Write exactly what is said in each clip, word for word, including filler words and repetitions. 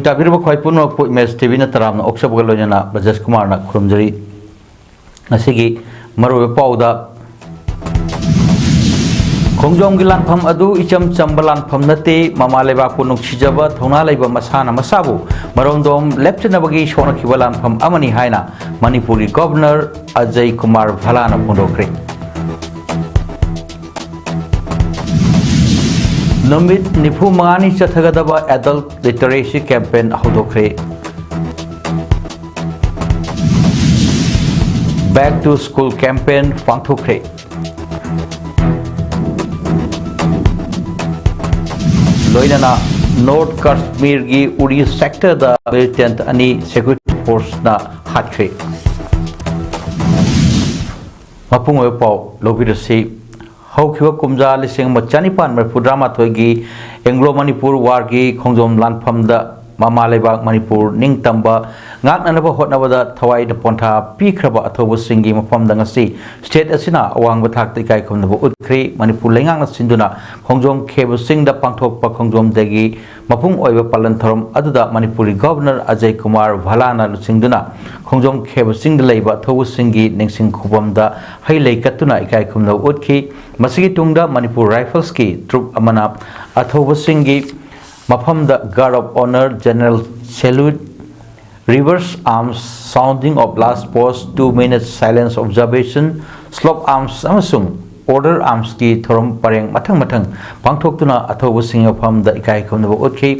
ꯆꯥꯕꯤꯔꯤꯕ ꯈ꯭ꯋꯥꯏ ꯄꯨꯝꯅꯃꯛꯄꯨ ꯏꯃꯦꯖ ꯇꯤꯚꯤꯅ ꯇꯔꯥꯝꯅ ꯑꯣꯛꯆꯕꯒ ꯂꯣꯏꯅꯅ ꯕ꯭ꯔꯖꯦꯁ ꯀꯨꯃꯥꯔꯅ ꯈꯨꯔꯨꯝꯖꯔꯤ꯫ ꯉꯁꯤꯒꯤ ꯃꯔꯨꯑꯣꯏꯕ ꯄꯥꯎꯗ, ꯈꯣꯡꯖꯣꯝꯒꯤ ꯂꯥꯟꯐꯝ ꯑꯗꯨ ꯏꯆꯝ ꯆꯝꯕ ꯂꯥꯟꯐꯝ ꯅꯠꯇꯦ, ꯃꯃꯥ ꯂꯩꯕꯥꯛꯄꯨ ꯅꯨꯡꯁꯤꯖꯕ ꯊꯧꯅꯥ ꯂꯩꯕ ꯃꯁꯥꯅ ꯃꯁꯥꯕꯨ ꯃꯔꯣꯝꯗꯣꯝ ꯂꯦꯞꯆꯅꯕꯒꯤ ꯁꯣꯛꯅꯈꯤꯕ ꯂꯥꯟꯐꯝ ꯑꯃꯅꯤ ꯍꯥꯏꯅ ꯃꯅꯤꯄꯨꯔꯒꯤ ꯒꯣꯚꯔꯅꯔ ꯑꯖꯌ ꯀꯨꯃꯥꯔ ꯚꯂꯥꯅ ꯐꯣꯡꯗꯣꯛꯈ꯭ꯔꯦ꯫ ꯅꯨꯃꯤꯠ ꯅꯤꯐꯨ ꯃꯉꯥꯅꯤ ꯆꯠꯊꯒꯗꯕ ꯑꯦꯗꯜꯠ ꯂꯤꯇꯔꯦꯁꯤ ꯀꯦꯝꯄꯦꯟ ꯍꯧꯗꯣꯛꯈ꯭ꯔꯦ꯫ Back to School campaign ꯄꯥꯡꯊꯣꯛꯈ꯭ꯔꯦ꯫ ꯂꯣꯏꯅꯅ ꯅꯣꯔꯠ ꯀꯥꯁꯃꯤꯔꯒꯤ ꯎꯔꯤ ꯁꯦꯛꯇꯔꯗ ꯃꯤꯂꯤꯇꯦꯟꯠ ꯑꯅꯤ ꯁꯦꯀ꯭ꯌꯨꯔꯤꯇꯤ ꯐꯣꯔꯁꯅ ꯍꯥꯠꯈ꯭ꯔꯦ꯫ ꯃꯄꯨꯡ ꯑꯣꯏꯕ ꯄꯥꯎ ꯂꯧꯕꯤꯔꯁꯤ꯫ ꯍꯧꯈꯤꯕ ꯀꯨꯝꯖꯥ ꯂꯤꯁꯤꯡ ꯑꯃ ꯆꯅꯤꯄꯥꯟ ꯃꯔꯤꯐꯨꯇꯔꯥꯃꯥꯊꯣꯏꯒꯤ ꯑꯦꯡꯒ꯭ꯂꯣ ꯃꯅꯤꯄꯨꯔ ꯋꯥꯔꯒꯤ ꯈꯣꯡꯖꯣꯝ ꯂꯥꯟꯐꯝꯗ ꯃꯃꯥ ꯂꯩꯕꯥꯛ ꯃꯅꯤꯄꯨꯔ ꯅꯤꯡꯇꯝꯕ ꯉꯥꯛꯅꯅꯕ ꯍꯣꯠꯅꯕꯗ ꯊꯋꯥꯏꯅ ꯄꯣꯟꯊꯥ ꯄꯤꯈ꯭ꯔꯕ ꯑꯊꯧꯕꯁꯤꯡꯒꯤ ꯃꯐꯝꯗ ꯉꯁꯤ ꯁ꯭ꯇꯦꯠ ꯑꯁꯤꯅ ꯑꯋꯥꯡꯕ ꯊꯥꯛꯇ ꯏꯀꯥꯏ ꯈꯨꯝꯅꯕ ꯎꯠꯈ꯭ꯔꯦ꯫ ꯃꯅꯤꯄꯨꯔ ꯂꯩꯉꯥꯛꯅ ꯁꯤꯟꯗꯨꯅ ꯈꯣꯡꯖꯣꯝ ꯈꯦꯕ ꯆꯤꯡꯗ ꯄꯥꯡꯊꯣꯛꯄ ꯈꯣꯡꯖꯣꯝ ꯗꯦꯒꯤ ꯃꯄꯨꯡ ꯑꯣꯏꯕ ꯄꯥꯂꯟ ꯊꯧꯔꯝ ꯑꯗꯨꯗ ꯃꯅꯤꯄꯨꯔꯒꯤ ꯒꯣꯚꯔꯅꯔ ꯑꯖꯌ ꯀꯨꯃꯥꯔ ꯚꯂꯥꯅ ꯂꯨꯆꯤꯡꯗꯨꯅ ꯈꯣꯡꯖꯣꯝ ꯈꯦꯕ ꯆꯤꯡꯗ ꯂꯩꯕ ꯑꯊꯧꯕꯁꯤꯡꯒꯤ ꯅꯤꯡꯁꯤꯡ ꯈꯨꯕꯝꯗ ꯍꯩ ꯂꯩ ꯀꯠꯇꯨꯅ ꯏꯀꯥꯏ ꯈꯨꯝꯅꯕ ꯎꯠꯈꯤ꯫ ꯃꯁꯤꯒꯤ ꯇꯨꯡꯗ ꯃꯅꯤꯄꯨꯔ ꯔꯥꯏꯐꯜꯁꯀꯤ ꯇ꯭ꯔꯨꯞ ꯑꯃꯅ ꯑꯊꯧꯕꯁꯤꯡꯒꯤ ꯃꯐꯝꯗ Guard of Honour, General Salute, Reverse Arms, Sounding of Last Post, Two Minutes Silence Observation, Slope Arms ꯑꯃꯁꯨꯡ Order Armsꯀꯤ ꯊꯧꯔꯝ ꯄꯔꯦꯡ ꯃꯊꯪ ꯃꯊꯪ ꯄꯥꯡꯊꯣꯛꯇꯨꯅ ꯑꯊꯧꯕꯁꯤꯡꯒꯤ ꯃꯐꯝꯗ ꯏꯀꯥꯏ ꯈꯨꯝꯅꯕ ꯎꯠꯈꯤ꯫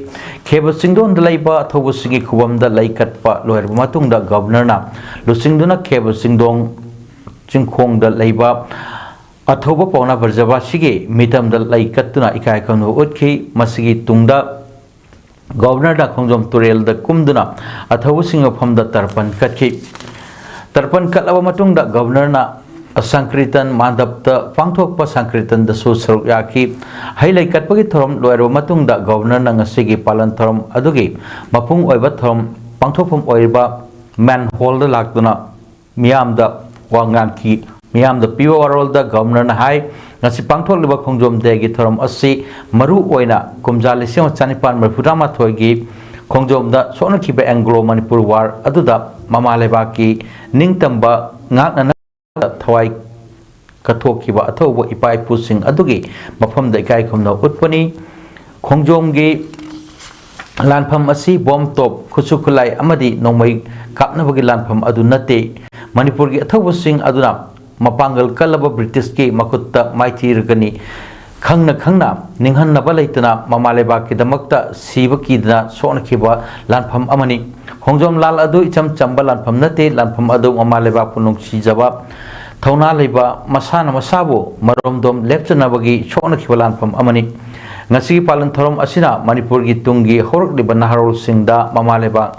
ꯈꯦꯕ ꯆꯤꯡꯗꯣꯟꯗ ꯂꯩꯕ ꯑꯊꯧꯕꯁꯤꯡꯒꯤ ꯈꯨꯕꯝꯗ ꯂꯩ ꯀꯠꯄ ꯂꯣꯏꯔꯕ ꯃꯇꯨꯡꯗ ꯒꯚꯔꯅꯔꯅ ꯂꯨꯆꯤꯡꯗꯨꯅ ꯈꯦꯕ ꯆꯤꯡꯗꯣꯡ ꯆꯤꯡꯈꯣꯡꯗ ꯂꯩꯕ ꯑꯊꯧꯕ ꯄꯥꯎꯅꯥ ꯕ꯭ꯔꯖꯕꯥꯁꯤꯒꯤ ꯃꯤꯇꯝꯗ ꯂꯩ ꯀꯠꯇꯨꯅ ꯏꯀꯥꯏ ꯈꯨꯝꯅꯕ ꯎꯠꯈꯤ꯫ ꯃꯁꯤꯒꯤ ꯇꯨꯡꯗ ꯒꯣꯚꯔꯅꯔꯅ ꯈꯣꯡꯖꯣꯝ ꯇꯨꯔꯦꯜꯗ ꯀꯨꯝꯗꯨꯅ ꯑꯊꯧꯕꯁꯤꯡ ꯃꯐꯝꯗ ꯇꯔꯄꯟ ꯀꯠꯈꯤ꯫ ꯇꯔꯄꯟ ꯀꯠꯂꯕ ꯃꯇꯨꯡꯗ ꯒꯣꯚꯔꯅꯔꯅ ꯁꯪꯀ꯭ꯔꯤꯇꯟ ꯃꯥꯟꯗꯞꯇ ꯄꯥꯡꯊꯣꯛꯄ ꯁꯪꯀ꯭ꯔꯤꯇꯟꯗꯁꯨ ꯁꯔꯨꯛ ꯌꯥꯈꯤ꯫ ꯍꯩ ꯂꯩ ꯀꯠꯄꯒꯤ ꯊꯧꯔꯝ ꯂꯣꯏꯔꯕ ꯃꯇꯨꯡꯗ ꯒꯣꯚꯔꯅꯔꯅ ꯉꯁꯤꯒꯤ ꯄꯥꯂꯟ ꯊꯧꯔꯝ ꯑꯗꯨꯒꯤ ꯃꯄꯨꯡ ꯑꯣꯏꯕ ꯊꯧꯔꯝ ꯄꯥꯡꯊꯣꯛꯐꯝ ꯑꯣꯏꯔꯤꯕ ꯃꯦꯟ ꯍꯣꯜꯗ ꯂꯥꯛꯇꯨꯅ ꯃꯤꯌꯥꯝꯗ ꯋꯥ ꯉꯥꯡꯈꯤ꯫ ꯃꯤꯌꯥꯝꯗ ꯄꯤꯕ ꯋꯥꯔꯣꯜꯗ ꯒꯚꯔꯅꯔꯅ ꯍꯥꯏ, ꯉꯁꯤ ꯄꯥꯡꯊꯣꯛꯂꯤꯕ ꯈꯣꯡꯖꯣꯝ ꯗꯦꯒꯤ ꯊꯧꯔꯝ ꯑꯁꯤ ꯃꯔꯨ ꯑꯣꯏꯅ ꯀꯨꯝꯖꯥ ꯂꯤꯁꯤꯡ ꯑꯃ ꯆꯅꯤꯄꯥꯟ ꯃꯔꯤꯐꯨꯇꯔꯥꯃꯥꯊꯣꯏꯒꯤ ꯈꯣꯡꯖꯣꯝꯗ ꯁꯣꯛꯅꯈꯤꯕ ꯑꯦꯡꯒ꯭ꯂꯣ ꯃꯅꯤꯄꯨꯔ ꯋꯥꯔ ꯑꯗꯨꯗ ꯃꯃꯥ ꯂꯩꯕꯥꯛꯀꯤ ꯅꯤꯡꯇꯝꯕ ꯉꯥꯛꯅꯅꯕ ꯊꯋꯥꯏ ꯀꯠꯊꯣꯛꯈꯤꯕ ꯑꯊꯧꯕ ꯏꯄꯥ ꯏꯄꯨꯁꯤꯡ ꯑꯗꯨꯒꯤ ꯃꯐꯝꯗ ꯏꯀꯥꯏ ꯈꯨꯝꯅꯕ ꯎꯠꯄꯅꯤ꯫ ꯈꯣꯡꯖꯣꯝꯒꯤ ꯂꯥꯟꯐꯝ ꯑꯁꯤ ꯕꯣꯝ, ꯇꯣꯞ, ꯈꯨꯠꯁꯨ ꯈꯨꯠꯂꯥꯏ ꯑꯃꯗꯤ ꯅꯣꯡꯃꯩ ꯀꯥꯞꯅꯕꯒꯤ ꯂꯥꯟꯐꯝ ꯑꯗꯨ ꯅꯠꯇꯦ꯫ ꯃꯅꯤꯄꯨꯔꯒꯤ ꯑꯊꯧꯕꯁꯤꯡ ꯑꯗꯨꯅ ꯃꯄꯥꯡꯒꯜ ꯀꯜꯂꯕ ꯕ꯭ꯔꯤꯇꯤꯁꯀꯤ ꯃꯈꯨꯠꯇ ꯃꯥꯏꯊꯤꯔꯒꯅꯤ꯫ ꯈꯪꯅ ꯈꯪꯅ ꯅꯤꯡꯍꯟꯅꯕ ꯂꯩꯇꯅ ꯃꯃꯥ ꯂꯩꯕꯥꯛꯀꯤꯗꯃꯛꯇ ꯁꯤꯕ ꯀꯤꯗꯅ ꯁꯣꯛꯅꯈꯤꯕ ꯂꯥꯟꯐꯝ ꯑꯃꯅꯤ꯫ ꯈꯣꯡꯖꯣꯝ ꯂꯥꯜ ꯑꯗꯨ ꯏꯆꯝ ꯆꯝꯕ ꯂꯥꯟꯐꯝ ꯅꯠꯇꯦ꯫ ꯂꯥꯟꯐꯝ ꯑꯗꯨ ꯃꯃꯥ ꯂꯩꯕꯥꯛꯄꯨ ꯅꯨꯡꯁꯤꯖꯕ, ꯊꯧꯅꯥ ꯂꯩꯕ, ꯃꯁꯥꯅ ꯃꯁꯥꯕꯨ ꯃꯔꯣꯝꯗꯣꯝ ꯂꯦꯞꯆꯅꯕꯒꯤ ꯁꯣꯛꯅꯈꯤꯕ ꯂꯥꯟꯐꯝ ꯑꯃꯅꯤ꯫ ꯉꯁꯤꯒꯤ ꯄꯥꯂꯟ ꯊꯧꯔꯝ ꯑꯁꯤꯅ ꯃꯅꯤꯄꯨꯔꯒꯤ ꯇꯨꯡꯒꯤ ꯍꯧꯔꯛꯂꯤꯕ ꯅꯍꯥꯔꯣꯜꯁꯤꯡꯗ ꯃꯃꯥ ꯂꯩꯕꯥꯛ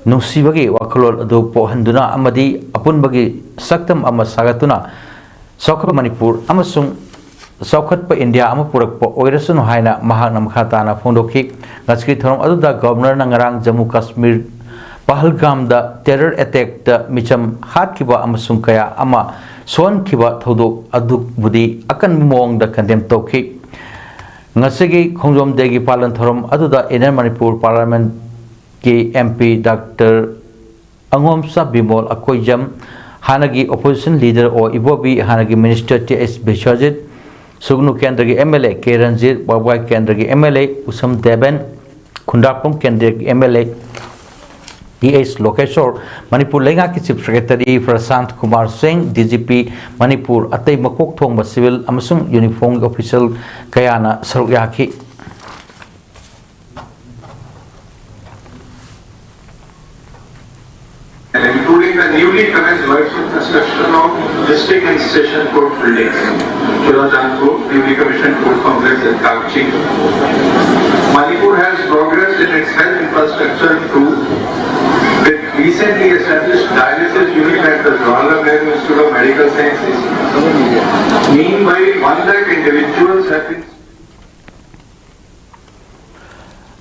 ꯅꯨꯡꯁꯤꯕꯒꯤ ꯋꯥꯈꯜꯂꯣꯟ ꯑꯗꯨ ꯄꯣꯛꯍꯟꯗꯨꯅ ꯑꯃꯗꯤ ꯑꯄꯨꯟꯕꯒꯤ ꯁꯛꯇꯝ ꯑꯃ ꯁꯥꯒꯠꯇꯨꯅ ꯆꯥꯎꯈꯠꯄ ꯃꯅꯤꯄꯨꯔ ꯑꯃꯁꯨꯡ ꯆꯥꯎꯈꯠꯄ ꯏꯟꯗꯤꯌꯥ ꯑꯃ ꯄꯨꯔꯛꯄ ꯑꯣꯏꯔꯁꯅꯨ ꯍꯥꯏꯅ ꯃꯍꯥꯛꯅ ꯃꯈꯥ ꯇꯥꯅ ꯐꯣꯡꯗꯣꯛꯈꯤ꯫ ꯉꯁꯤꯒꯤ ꯊꯧꯔꯝ ꯑꯗꯨꯗ ꯒꯕꯔꯅꯔꯅ ꯉꯔꯥꯡ ꯖꯝꯃꯨ ꯀꯥꯁꯃꯤꯔ ꯄꯍꯜꯒꯥꯝꯗ ꯇꯦꯔꯔ ꯑꯦꯇꯦꯛꯇ ꯃꯤꯆꯝ ꯍꯥꯠꯈꯤꯕ ꯑꯃꯁꯨꯡ ꯀꯌꯥ ꯑꯃ ꯁꯣꯛꯍꯟꯈꯤꯕ ꯊꯧꯗꯣꯛ ꯑꯗꯨꯕꯨꯗꯤ ꯑꯀꯟꯕ ꯃꯑꯣꯡꯗ ꯀꯟꯗꯦꯝ ꯇꯧꯈꯤ꯫ ꯉꯁꯤꯒꯤ ꯈꯣꯡꯖꯣꯝ ꯗꯦꯒꯤ ꯄꯥꯂꯟ ꯊꯧꯔꯝ ꯑꯗꯨꯗ ꯏꯟꯅꯔ ꯃꯅꯤꯄꯨꯔ ꯄꯥꯔꯂꯤꯌꯥꯃꯦꯟꯠꯀꯤ M P doctor Angomcha Bimol Akoijam, ꯍꯥꯟꯅꯒꯤ ꯑꯣꯄꯣꯖꯤꯁꯟ ꯂꯤꯗꯔ ꯑꯣ ꯏꯕꯣꯕꯤ, ꯍꯥꯟꯅꯒꯤ minister T H Biswajit, Sugnu ꯀꯦꯟꯗ꯭ꯔꯒꯤ M L A K Ranjit, Wabgai ꯀꯦꯟꯗ꯭ꯔꯒꯤ M L A Usham Deben, Khundrakpam ꯀꯦꯟꯗ꯭ꯔꯒꯤ M L A T H Lokeshwor, Manipur ꯂꯩꯉꯥꯛꯀꯤ ꯆꯤꯐ ꯁꯦꯀ꯭ꯔꯦꯇꯔꯤ ꯄ꯭ꯔꯁꯥꯟꯠ ꯀꯨꯃꯥꯔ ꯁꯤꯡ, ꯗꯤ ꯖꯤ ꯄꯤ ꯃꯅꯤꯄꯨꯔ, ꯑꯇꯩ ꯃꯀꯣꯛ ꯊꯣꯡꯕ ꯁꯤꯚꯤꯜ ꯑꯃꯁꯨꯡ ꯌꯨꯅꯤꯐꯣꯔꯝꯒꯤ ꯑꯣꯐꯤꯁꯤꯌꯦꯜ ꯀꯌꯥꯅ ꯁꯔꯨꯛ ꯌꯥꯈꯤ꯫ Including the newly commenced works of construction of district and session court buildings, Churachandpur, newly commissioned court complex at Kangching. Manipur has progressed in its health infrastructure too, with recently established dialysis unit at the Jawaharlal Nehru Institute of Medical Sciences. Meanwhile, one lakh individuals have been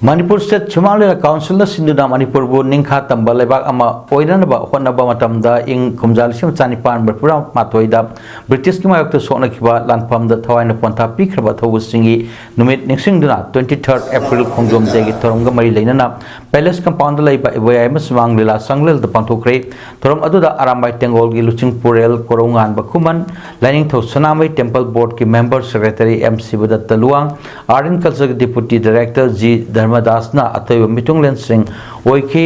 Manipur state ꯁꯨꯃꯥꯡ ꯂꯤꯂꯥ ꯀꯥꯎꯟꯁꯤꯜꯅ ꯁꯤꯟꯗꯨꯅ ꯃꯅꯤꯄꯨꯔꯕꯨ ꯅꯤꯡꯈꯥ ꯇꯝꯕ ꯂꯩꯕꯥꯛ ꯑꯃ ꯑꯣꯏꯅꯅꯕ ꯍꯣꯠꯅꯕ ꯃꯇꯝꯗ ꯏꯪ ꯀꯨꯝꯖꯥ ꯂꯤꯁꯤꯡ ꯑꯃ ꯆꯅꯤꯄꯥꯟ ꯃꯔꯤꯐꯨ ꯃꯥꯊꯣꯏꯗ ꯕ꯭ꯔꯤꯇꯤꯁꯀꯤ ꯃꯥꯌꯣꯛꯇ ꯁꯣꯛꯅꯈꯤꯕ ꯂꯥꯟꯐꯝꯗ ꯊꯋꯥꯏꯅ ꯄꯣꯟꯊꯥ ꯄꯤꯈ꯭ꯔꯕ ꯑꯊꯧꯕꯁꯤꯡꯒꯤ ꯅꯨꯃꯤꯠ ꯅꯤꯡꯁꯤꯡꯗꯨꯅ twenty third April ꯈꯣꯡꯖꯣꯝ ꯗꯦꯒꯤ ꯊꯧꯔꯝꯒ ꯃꯔꯤ ꯂꯩꯅꯅ ꯄꯦꯂꯦꯁ ꯀꯝꯄꯥꯎꯟꯗ ꯂꯩꯕ ꯏꯕꯣꯌꯥꯏꯃ ꯁꯨꯃꯥꯡ ꯂꯤꯂꯥ ꯁꯪꯂꯦꯜꯗ ꯄꯥꯡꯊꯣꯛꯈ꯭ꯔꯦ꯫ ꯊꯧꯔꯝ ꯑꯗꯨꯗ ꯑꯔꯥꯝꯕꯥꯏ ꯇꯦꯡꯒꯣꯜꯒꯤ ꯂꯨꯆꯤꯡꯄꯨꯔꯦꯜ ꯀꯣꯔꯧꯉꯥꯟꯕ ꯈꯨꯃꯟ, ꯂꯥꯏꯅꯤꯡꯊꯧ ꯁꯅꯥꯃꯍꯤ ꯇꯦꯝꯄꯜ ꯕꯣꯔꯗꯀꯤ member secretary M Shibadatta Luwang, Art and Cultureꯒꯤ ꯗꯤꯄꯨꯇꯤ ꯗꯥꯏꯔꯦꯛꯇꯔ ꯖꯤ ꯙꯔꯃꯗꯥꯁꯅ ꯑꯇꯣꯏꯕ ꯃꯤꯊꯨꯡꯂꯦꯟꯁꯤꯡ ꯑꯣꯏꯈꯤ꯫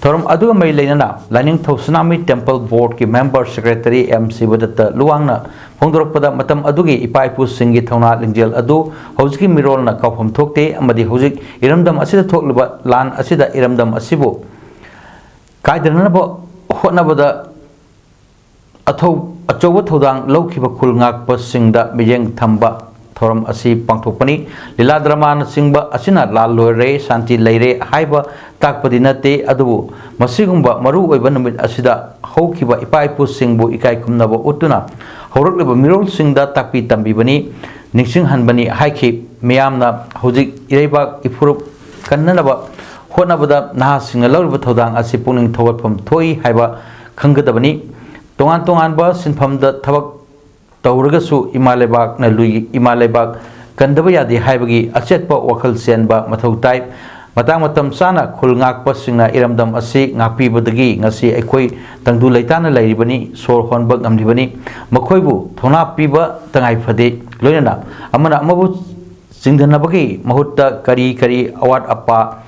ꯊꯧꯔꯝ ꯑꯗꯨꯒ ꯃꯔꯤ ꯂꯩꯅꯅ ꯂꯥꯏꯅꯤꯡꯊꯧ ꯁꯅꯥꯃꯍꯤ ꯇꯦꯝꯄꯜ ꯕꯣꯔꯗꯀꯤ ꯃꯦꯝꯕꯔ ꯁꯦꯀ꯭ꯔꯦꯇꯔꯤ ꯑꯦꯝ ꯁꯤꯕꯗꯠꯇ ꯂꯨꯋꯥꯡꯅ ꯐꯣꯡꯗꯣꯔꯛꯄꯗ, ꯃꯇꯝ ꯑꯗꯨꯒꯤ ꯏꯄꯥ ꯏꯄꯨꯁꯤꯡꯒꯤ ꯊꯧꯅꯥ ꯂꯤꯡꯖꯦꯜ ꯑꯗꯨ ꯍꯧꯖꯤꯛꯀꯤ ꯃꯤꯔꯣꯜꯅ ꯀꯥꯎꯐꯝ ꯊꯣꯛꯇꯦ ꯑꯃꯗꯤ ꯍꯧꯖꯤꯛ ꯏꯔꯝꯗꯝ ꯑꯁꯤꯗ ꯊꯣꯛꯂꯤꯕ ꯂꯥꯟ ꯑꯁꯤꯗ ꯏꯔꯝꯗꯝ ꯑꯁꯤꯕꯨ ꯀꯥꯏꯗꯅꯅꯕ ꯍꯣꯠꯅꯕꯗ ꯑꯊꯧ-, ꯑꯆꯧꯕ ꯊꯧꯗꯥꯡ ꯂꯧꯈꯤꯕ ꯈꯨꯜ ꯉꯥꯛꯄꯁꯤꯡꯗ ꯃꯤꯠꯌꯦꯡ ꯊꯝꯕ ꯊꯧꯔꯝ ꯑꯁꯤ ꯄꯥꯡꯊꯣꯛꯄꯅꯤ꯫ ꯂꯤꯂꯥ ꯗ꯭ꯔꯃꯥꯅꯆꯤꯡꯕ ꯑꯁꯤꯅ ꯂꯥꯜ ꯂꯣꯏꯔꯦ, ꯁꯥꯟꯇꯤ ꯂꯩꯔꯦ ꯍꯥꯏꯕ ꯇꯥꯛꯄꯗꯤ ꯅꯠꯇꯦ, ꯑꯗꯨꯕꯨ ꯃꯁꯤꯒꯨꯝꯕ ꯃꯔꯨ ꯑꯣꯏꯕ ꯅꯨꯃꯤꯠ ꯑꯁꯤꯗ ꯍꯧꯈꯤꯕ ꯏꯄꯥ ꯏꯄꯨꯁꯤꯡꯕꯨ ꯏꯀꯥꯏ ꯈꯨꯝꯅꯕ ꯎꯠꯇꯨꯅ ꯍꯧꯔꯛꯂꯤꯕ ꯃꯤꯔꯣꯜꯁꯤꯡꯗ ꯇꯥꯛꯄꯤ ꯇꯝꯕꯤꯕꯅꯤ, ꯅꯤꯡꯁꯤꯡꯍꯟꯕꯅꯤ ꯍꯥꯏꯈꯤ꯫ ꯃꯤꯌꯥꯝꯅ ꯍꯧꯖꯤꯛ ꯏꯔꯩꯕꯥꯛ ꯏꯐꯨꯔꯨꯞ ꯀꯟꯅꯅꯕ ꯍꯣꯠꯅꯕꯗ ꯅꯍꯥꯁꯤꯡꯅ ꯂꯧꯔꯤꯕ ꯊꯧꯗꯥꯡ ꯑꯁꯤ ꯄꯨꯛꯅꯤꯡ ꯊꯧꯒꯠꯐꯝ ꯊꯣꯛꯏ ꯍꯥꯏꯕ ꯈꯪꯒꯗꯕꯅꯤ꯫ ꯇꯣꯉꯥꯟ ꯇꯣꯉꯥꯟꯕ ꯁꯤꯟꯐꯝꯗ ꯊꯕꯛ ꯇꯧꯔꯒꯁꯨ ꯏꯃꯥ ꯂꯩꯕꯥꯛꯅ ꯂꯨꯏ, ꯏꯃꯥ ꯂꯩꯕꯥꯛ ꯀꯟꯗꯕ ꯌꯥꯗꯦ ꯍꯥꯏꯕꯒꯤ ꯑꯆꯦꯠꯄ ꯋꯥꯈꯜ ꯆꯦꯟꯕ ꯃꯊꯧ ꯇꯥꯏ꯫ ꯃꯇꯥꯡ ꯃꯇꯝ ꯆꯥꯅ ꯈꯨꯜ ꯉꯥꯛꯄꯁꯤꯡꯅ ꯏꯔꯝꯗꯝ ꯑꯁꯤ ꯉꯥꯛꯄꯤꯕꯗꯒꯤ ꯉꯁꯤ ꯑꯩꯈꯣꯏ ꯇꯪꯗꯨ ꯂꯩꯇꯥꯅ ꯂꯩꯔꯤꯕꯅꯤ, ꯁꯣꯔ ꯍꯣꯟꯕ ꯉꯝꯂꯤꯕꯅꯤ꯫ ꯃꯈꯣꯏꯕꯨ ꯊꯧꯅꯥ ꯄꯤꯕ ꯇꯉꯥꯏ ꯐꯗꯦ꯫ ꯂꯣꯏꯅꯅ ꯑꯃꯅ ꯑꯃꯕꯨ ꯆꯤꯡꯊꯅꯕꯒꯤ ꯃꯍꯨꯠꯇ ꯀꯔꯤ ꯀꯔꯤ ꯑꯋꯥꯠ ꯑꯄꯥ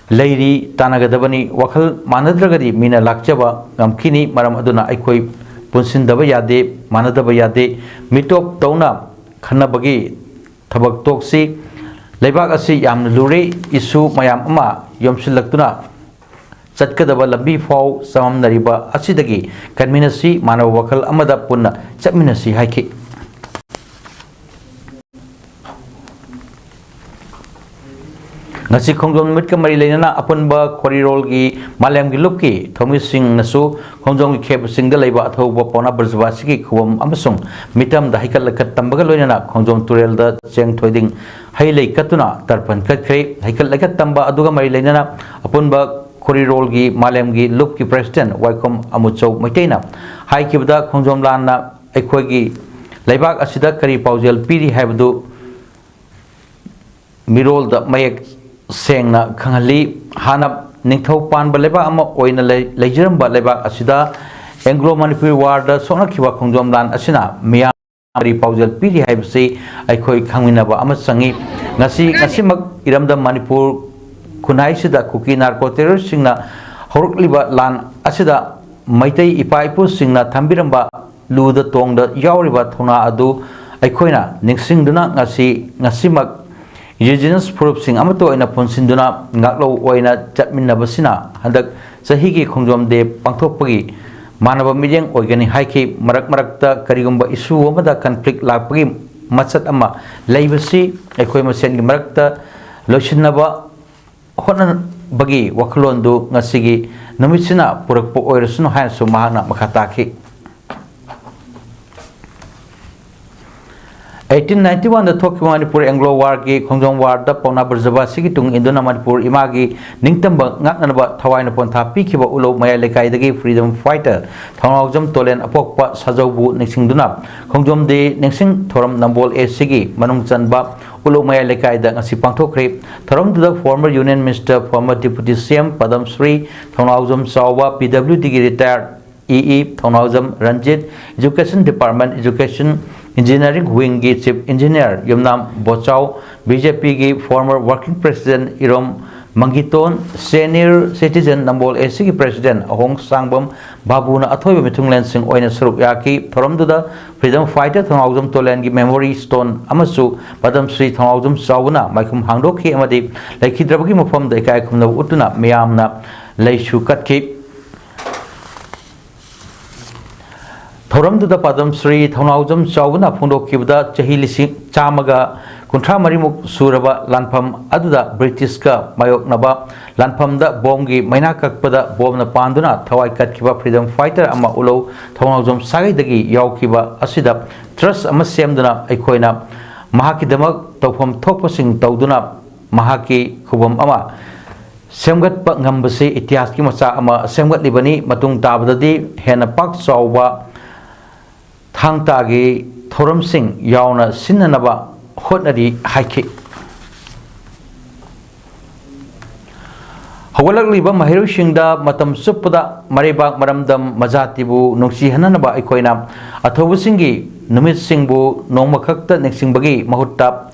ꯂꯩꯔꯤ ꯇꯥꯟꯅꯒꯗꯕꯅꯤ꯫ ꯋꯥꯈꯜ ꯃꯥꯟꯅꯗ꯭ꯔꯒꯗꯤ ꯃꯤꯅ ꯂꯥꯛꯆꯕ ꯉꯝꯈꯤꯅꯤ꯫ ꯃꯔꯝ ꯑꯗꯨꯅ ꯑꯩꯈꯣꯏ ꯄꯨꯟꯁꯤꯟꯗꯕ ꯌꯥꯗꯦ, ꯃꯥꯟꯅꯗꯕ ꯌꯥꯗꯦ꯫ ꯃꯤꯇꯣꯞ ꯇꯧꯅ ꯈꯟꯅꯕꯒꯤ ꯊꯕꯛ ꯇꯣꯛꯁꯤ꯫ ꯂꯩꯕꯥꯛ ꯑꯁꯤ ꯌꯥꯝꯅ ꯂꯨꯔꯦ꯫ ꯏꯁꯨ ꯃꯌꯥꯝ ꯑꯃ ꯌꯣꯝꯁꯤꯜꯂꯛꯇꯨꯅ ꯆꯠꯀꯗꯕ ꯂꯝꯕꯤ ꯐꯥꯎ ꯆꯃꯝꯅꯔꯤꯕ ꯑꯁꯤꯗꯒꯤ ꯀꯟꯃꯤꯟꯅꯁꯤ, ꯃꯥꯟꯅꯕ ꯋꯥꯈꯜ ꯑꯃꯗ ꯄꯨꯟꯅ ꯆꯠꯃꯤꯟꯅꯁꯤ ꯍꯥꯏꯈꯤ꯫ ꯉꯁꯤ ꯈꯣꯡꯖꯣꯝ ꯅꯨꯃꯤꯠꯀ ꯃꯔꯤ ꯂꯩꯅꯅ ꯑꯄꯨꯟꯕ ꯈꯣꯔꯤꯔꯣꯜꯒꯤ ꯃꯥꯂꯦꯝꯒꯤ ꯂꯨꯞꯀꯤ ꯊꯧꯃꯤꯁꯤꯡꯅꯁꯨ ꯈꯣꯡꯖꯣꯝꯒꯤ ꯈꯦꯕꯁꯤꯡꯗ ꯂꯩꯕ ꯑꯊꯧꯕ ꯄꯥꯎꯅꯥ ꯕ꯭ꯔꯖꯕꯥꯁꯤꯒꯤ ꯈꯨꯕꯝ ꯑꯃꯁꯨꯡ ꯃꯤꯇꯝꯗ ꯍꯩꯀꯠ ꯂꯩꯀꯠ ꯇꯝꯕꯒ ꯂꯣꯏꯅꯅ ꯈꯣꯡꯖꯣꯝ ꯇꯨꯔꯦꯜꯗ ꯆꯦꯡ ꯊꯣꯏꯗꯤꯡ ꯍꯩ ꯂꯩ ꯀꯠꯇꯨꯅ ꯇꯔꯄꯟ ꯀꯠꯈ꯭ꯔꯦ꯫ ꯍꯩꯀꯠ ꯂꯩꯀꯠ ꯇꯝꯕ ꯑꯗꯨꯒ ꯃꯔꯤ ꯂꯩꯅꯅ ꯑꯄꯨꯟꯕ ꯈꯣꯔꯤꯔꯣꯜꯒꯤ ꯃꯥꯂꯦꯝꯒꯤ ꯂꯨꯞꯀꯤ ꯄ꯭ꯔꯦꯁꯤꯗꯦꯟ ꯋꯥꯏꯈꯣꯝ ꯑꯃꯨꯆꯧ ꯃꯩꯇꯩꯅ ꯍꯥꯏꯈꯤꯕꯗ, ꯈꯣꯡꯖꯣꯝ ꯂꯥꯟꯅ ꯑꯩꯈꯣꯏꯒꯤ ꯂꯩꯕꯥꯛ ꯑꯁꯤꯗ ꯀꯔꯤ ꯄꯥꯎꯖꯦꯜ ꯄꯤꯔꯤ ꯍꯥꯏꯕꯗꯨ ꯃꯤꯔꯣꯜꯗ ꯃꯌꯦꯛ ꯁꯦꯡꯅ ꯈꯪꯍꯜꯂꯤ꯫ ꯍꯥꯟꯅ ꯅꯤꯡꯊꯧ ꯄꯥꯟꯕ ꯂꯩꯕꯥꯛ ꯑꯃ ꯑꯣꯏꯅ ꯂꯩ-, ꯂꯩꯖꯔꯝꯕ ꯂꯩꯕꯥꯛ ꯑꯁꯤꯗ ꯑꯦꯡꯒ꯭ꯂꯣ ꯃꯅꯤꯄꯨꯔꯤ ꯋꯥꯔꯗ ꯁꯣꯛꯅꯈꯤꯕ ꯈꯣꯡꯖꯣꯝ ꯂꯥꯟ ꯑꯁꯤꯅ ꯃꯤꯌꯥꯝ ꯀꯔꯤ ꯄꯥꯎꯖꯦꯜ ꯄꯤꯔꯤ ꯍꯥꯏꯕꯁꯤ ꯑꯩꯈꯣꯏ ꯈꯪꯃꯤꯟꯅꯕ ꯑꯃ ꯆꯪꯏ꯫ ꯉꯁꯤ, ꯉꯁꯤꯃꯛ ꯏꯔꯝꯗꯝ ꯃꯅꯤꯄꯨꯔ ꯈꯨꯟꯅꯥꯏꯁꯤꯗ ꯀꯨꯀꯤ ꯅꯥꯔꯀꯣ ꯇꯦꯔꯣꯔꯤꯁꯁꯤꯡꯅ ꯍꯧꯔꯛꯂꯤꯕ ꯂꯥꯟ ꯑꯁꯤꯗ ꯃꯩꯇꯩ ꯏꯄꯥ ꯏꯄꯨꯁꯤꯡꯅ ꯊꯝꯕꯤꯔꯝꯕ ꯂꯨꯗ ꯇꯣꯡꯗ ꯌꯥꯎꯔꯤꯕ ꯊꯧꯅꯥ ꯑꯗꯨ ꯑꯩꯈꯣꯏꯅ ꯅꯤꯡꯁꯤꯡꯗꯨꯅ ꯉꯁꯤ, ꯉꯁꯤꯃꯛ ꯏꯟꯗꯤꯖꯤꯅꯁ ꯐꯨꯔꯨꯞꯁꯤꯡ ꯑꯃꯠꯇ ꯑꯣꯏꯅ ꯄꯨꯟꯁꯤꯟꯗꯨꯅ ꯉꯥꯛꯂꯧ ꯑꯣꯏꯅ ꯆꯠꯃꯤꯟꯅꯕꯁꯤꯅ ꯍꯟꯗꯛ ꯆꯍꯤꯒꯤ ꯈꯣꯡꯖꯣꯝ ꯗꯦ ꯄꯥꯡꯊꯣꯛꯄꯒꯤ ꯃꯥꯟꯅꯕ ꯃꯤꯠꯌꯦꯡ ꯑꯣꯏꯒꯅꯤ ꯍꯥꯏꯈꯤ꯫ ꯃꯔꯛ ꯃꯔꯛꯇ ꯀꯔꯤꯒꯨꯝꯕ ꯏꯁꯨ ꯑꯃꯗ, ꯀꯟꯐ꯭ꯂꯤꯛ ꯂꯥꯛꯄꯒꯤ ꯃꯆꯠ ꯑꯃ ꯂꯩꯕꯁꯤ ꯑꯩꯈꯣꯏ ꯃꯁꯦꯟꯒꯤ ꯃꯔꯛꯇ ꯂꯣꯏꯁꯤꯟꯅꯕ ꯍꯣꯠꯅꯕꯒꯤ ꯋꯥꯈꯜꯂꯣꯟꯗꯨ ꯉꯁꯤꯒꯤ ꯅꯨꯃꯤꯠꯁꯤꯅ ꯄꯨꯔꯛꯄ ꯑꯣꯏꯔꯁꯅꯨ ꯍꯥꯏꯅꯁꯨ ꯃꯍꯥꯛꯅ ꯃꯈꯥ ꯇꯥꯈꯤ꯫ ꯑꯩꯠꯇꯤꯟ ꯅꯥꯏꯟꯇꯤ ꯋꯥꯟꯗ ꯊꯣꯛꯈꯤꯕ ꯃꯅꯤꯄꯨꯔ ꯑꯦꯡꯒ꯭ꯂꯣ ꯋꯥꯔꯒꯤ ꯈꯣꯡꯖꯣꯝ ꯋꯥꯔꯗ ꯄꯥꯎꯅꯥ ꯕ꯭ꯔꯖꯕꯥꯁꯤꯒꯤ ꯇꯨꯡ ꯏꯟꯗꯨꯅ ꯃꯅꯤꯄꯨꯔ ꯏꯃꯥꯒꯤ ꯅꯤꯡꯇꯝꯕ ꯉꯥꯛꯅꯅꯕ ꯊꯋꯥꯏꯅ ꯄꯣꯟꯊꯥ ꯄꯤꯈꯤꯕ ꯎꯂꯧ ꯃꯌꯥꯏ ꯂꯩꯀꯥꯏꯗꯒꯤ freedom fighter ꯊꯧꯅꯥꯎꯖꯝ ꯇꯣꯂꯦꯟ ꯑꯄꯣꯛꯄ ꯁꯥꯖꯧꯕꯨ ꯅꯤꯡꯁꯤꯡꯗꯨꯅ ꯈꯣꯡꯖꯣꯝ ꯗꯦ ꯅꯤꯡꯁꯤꯡ ꯊꯧꯔꯝ ꯅꯝꯕꯣꯜ ꯑꯦ ꯁꯤꯒꯤ ꯃꯅꯨꯡ ꯆꯟꯕ ꯎꯂꯧ ꯃꯌꯥꯏ ꯂꯩꯀꯥꯏꯗ ꯉꯁꯤ ꯄꯥꯡꯊꯣꯛꯈ꯭ꯔꯦ꯫ ꯊꯧꯔꯝꯗꯨꯗ former Union Minister, former Deputy C M ꯄꯗꯝ Shri ꯊꯧꯅꯥꯎꯖꯝ ꯆꯥꯎꯕ, P W Dꯒꯤ retired E E Thounaojam Ranjit, Education Department, Education Engineering Wingꯒꯤ Chief Engineer Yumnam ꯕꯣꯆꯥꯎ, B J Pꯒꯤ former Working President Irom ꯃꯪꯒꯤꯇꯣꯟ, Senior Citizen Nambol A Cꯒꯤ President ꯑꯍꯣꯡ ꯁꯥꯡꯕꯝ ꯕꯥꯕꯨꯅ ꯑꯊꯣꯏꯕ ꯃꯤꯊꯨꯡꯂꯦꯟꯁꯤꯡ ꯑꯣꯏꯅ ꯁꯔꯨꯛ ꯌꯥꯈꯤ꯫ ꯊꯧꯔꯝꯗꯨꯗ freedom fighter ꯊꯧꯅꯥꯎꯖꯝ ꯇꯣꯂꯦꯟꯒꯤ memory stone ꯑꯃꯁꯨ ꯄꯗꯝ ꯁ꯭ꯔꯤ ꯊꯧꯅꯥꯎꯖꯝ ꯆꯥꯎꯕꯅ ꯃꯥꯏꯈꯨꯝ ꯍꯥꯡꯗꯣꯛꯈꯤ ꯑꯃꯗꯤ ꯂꯩꯈꯤꯗ꯭ꯔꯕꯒꯤ ꯃꯐꯝꯗ ꯏꯀꯥꯏ ꯈꯨꯝꯅꯕ ꯎꯠꯇꯨꯅ ꯃꯤꯌꯥꯝꯅ ꯂꯩꯁꯨ ꯀꯠꯈꯤ꯫ ꯊꯧꯔꯝꯗꯨꯗ ꯄꯥꯗꯝ ꯁ꯭ꯔꯤ ꯊꯧꯅꯥꯎꯖꯝ ꯆꯥꯎꯕꯅ ꯐꯣꯡꯗꯣꯛꯈꯤꯕꯗ, ꯆꯍꯤ ꯂꯤꯁꯤꯡ ꯆꯥꯝꯃꯒ ꯀꯨꯟꯊ꯭ꯔꯥ ꯃꯔꯤꯃꯨꯛ ꯁꯨꯔꯕ ꯂꯥꯟꯐꯝ ꯑꯗꯨꯗ ꯕ꯭ꯔꯤꯇꯤꯁꯀ ꯃꯥꯌꯣꯛꯅꯕ ꯂꯥꯟꯐꯝꯗ ꯕꯣꯝꯒꯤ ꯃꯩꯅꯥ ꯀꯛꯄꯗ ꯕꯣꯝꯅ ꯄꯥꯟꯗꯨꯅ ꯊꯋꯥꯏ ꯀꯠꯈꯤꯕ freedom fighter ꯑꯃ ꯎꯂꯧ ꯊꯧꯅꯥꯎꯖꯝ ꯁꯥꯒꯩꯗꯒꯤ ꯌꯥꯎꯈꯤꯕ ꯑꯁꯤꯗ trust ꯑꯃ ꯁꯦꯝꯗꯨꯅ ꯑꯩꯈꯣꯏꯅ ꯃꯍꯥꯛꯀꯤꯗꯃꯛ ꯇꯧꯐꯝ ꯊꯣꯛꯄꯁꯤꯡ ꯇꯧꯗꯨꯅ ꯃꯍꯥꯛꯀꯤ ꯈꯨꯕꯝ ꯑꯃ ꯁꯦꯝꯒꯠꯄ ꯉꯝꯕꯁꯤ ꯏꯇꯤꯍꯥꯁꯀꯤ ꯃꯆꯥꯛ ꯑꯃ ꯁꯦꯝꯒꯠꯂꯤꯕꯅꯤ꯫ ꯃꯇꯨꯡ ꯇꯥꯕꯗꯗꯤ ꯍꯦꯟꯅ ꯄꯥꯛ ꯆꯥꯎꯕ ꯊꯥꯡ ꯇꯥꯒꯤ ꯊꯧꯔꯝꯁꯤꯡ ꯌꯥꯎꯅ ꯁꯤꯟꯅꯅꯕ ꯍꯣꯠꯅꯔꯤ ꯍꯥꯏꯈꯤ꯫ ꯍꯧꯒꯠꯂꯛꯂꯤꯕ ꯃꯍꯩꯔꯣꯏꯁꯤꯡꯗ ꯃꯇꯝ ꯆꯨꯞꯄꯗ ꯃꯔꯩꯕꯥꯛ ꯃꯔꯝꯗꯝ ꯃꯖꯥꯇꯤꯕꯨ ꯅꯨꯡꯁꯤꯍꯟꯅꯅꯕ ꯑꯩꯈꯣꯏꯅ ꯑꯊꯧꯕꯁꯤꯡꯒꯤ ꯅꯨꯃꯤꯠꯁꯤꯡꯕꯨ ꯅꯣꯡꯃꯈꯛꯇ ꯅꯤꯡꯁꯤꯡꯕꯒꯤ ꯃꯍꯨꯠꯇ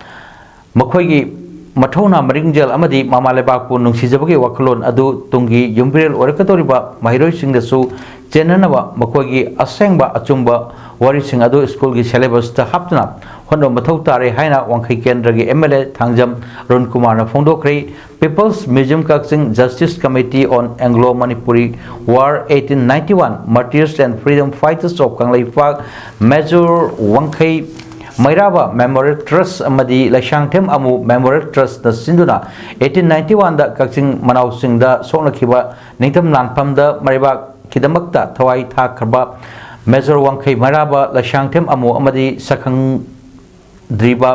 ꯃꯈꯣꯏꯒꯤ ꯃꯊꯧꯅꯥ ꯃꯔꯤꯡꯖꯦꯜ ꯑꯃꯗꯤ ꯃꯃꯥ ꯂꯩꯕꯥꯛꯄꯨ ꯅꯨꯡꯁꯤꯖꯕꯒꯤ ꯋꯥꯈꯜꯂꯣꯟ ꯑꯗꯨ ꯇꯨꯡꯒꯤ ꯌꯨꯝꯕꯤꯔꯦꯜ ꯑꯣꯏꯔꯛꯀꯗꯧꯔꯤꯕ ꯃꯍꯩꯔꯣꯏꯁꯤꯡꯗꯁꯨ ꯆꯦꯟꯅꯅꯕ ꯃꯈꯣꯏꯒꯤ ꯑꯁꯦꯡꯕ ꯑꯆꯨꯝꯕ ꯋꯥꯔꯤꯁꯤꯡ ꯑꯗꯨ ꯁ꯭ꯀꯨꯜꯒꯤ syllabusꯇ ꯍꯥꯞꯇꯨꯅ ꯍꯣꯠꯅꯕ ꯃꯊꯧ ꯇꯥꯔꯦ ꯍꯥꯏꯅ ꯋꯥꯡꯈꯩ ꯀꯦꯟꯗ꯭ꯔꯒꯤ MLA ꯊꯥꯡꯖꯝ ꯑꯔꯨꯟ ꯀꯨꯃꯥꯔꯅ ꯐꯣꯡꯗꯣꯛꯈ꯭ꯔꯦ꯫ People's Museum Kakching Justice Committee on Anglo-Manipuri War eighteen ninety-one Martyrs and Freedom Fighters of Kangleipak Major ꯋꯥꯡꯈꯩ ꯃꯩꯔꯥꯕ Memorial Trust ꯑꯃꯗꯤ ꯂꯩꯁꯥꯡꯊꯦꯝ ꯑꯃꯨ Memorial Trustꯅ ꯁꯤꯟꯗꯨꯅ eighteen ninety-oneꯗ ꯀꯛꯆꯤꯡ ꯃꯅꯥꯎꯁꯤꯡꯗ ꯁꯣꯛꯅꯈꯤꯕ ꯅꯤꯡꯊꯝ ꯂꯥꯟꯐꯝꯗ ꯃꯩꯔꯩꯕꯥꯛꯀꯤꯗꯃꯛꯇ ꯊꯋꯥꯏ ꯊꯥꯈ꯭ꯔꯕ Major ꯋꯥꯡꯈꯩ ꯃꯩꯔꯥꯕ ꯂꯩꯁꯥꯡꯊꯦꯝ ꯑꯃꯨ ꯑꯃꯗꯤ ꯁꯛꯈꯪ ꯗ꯭ꯔꯤꯕ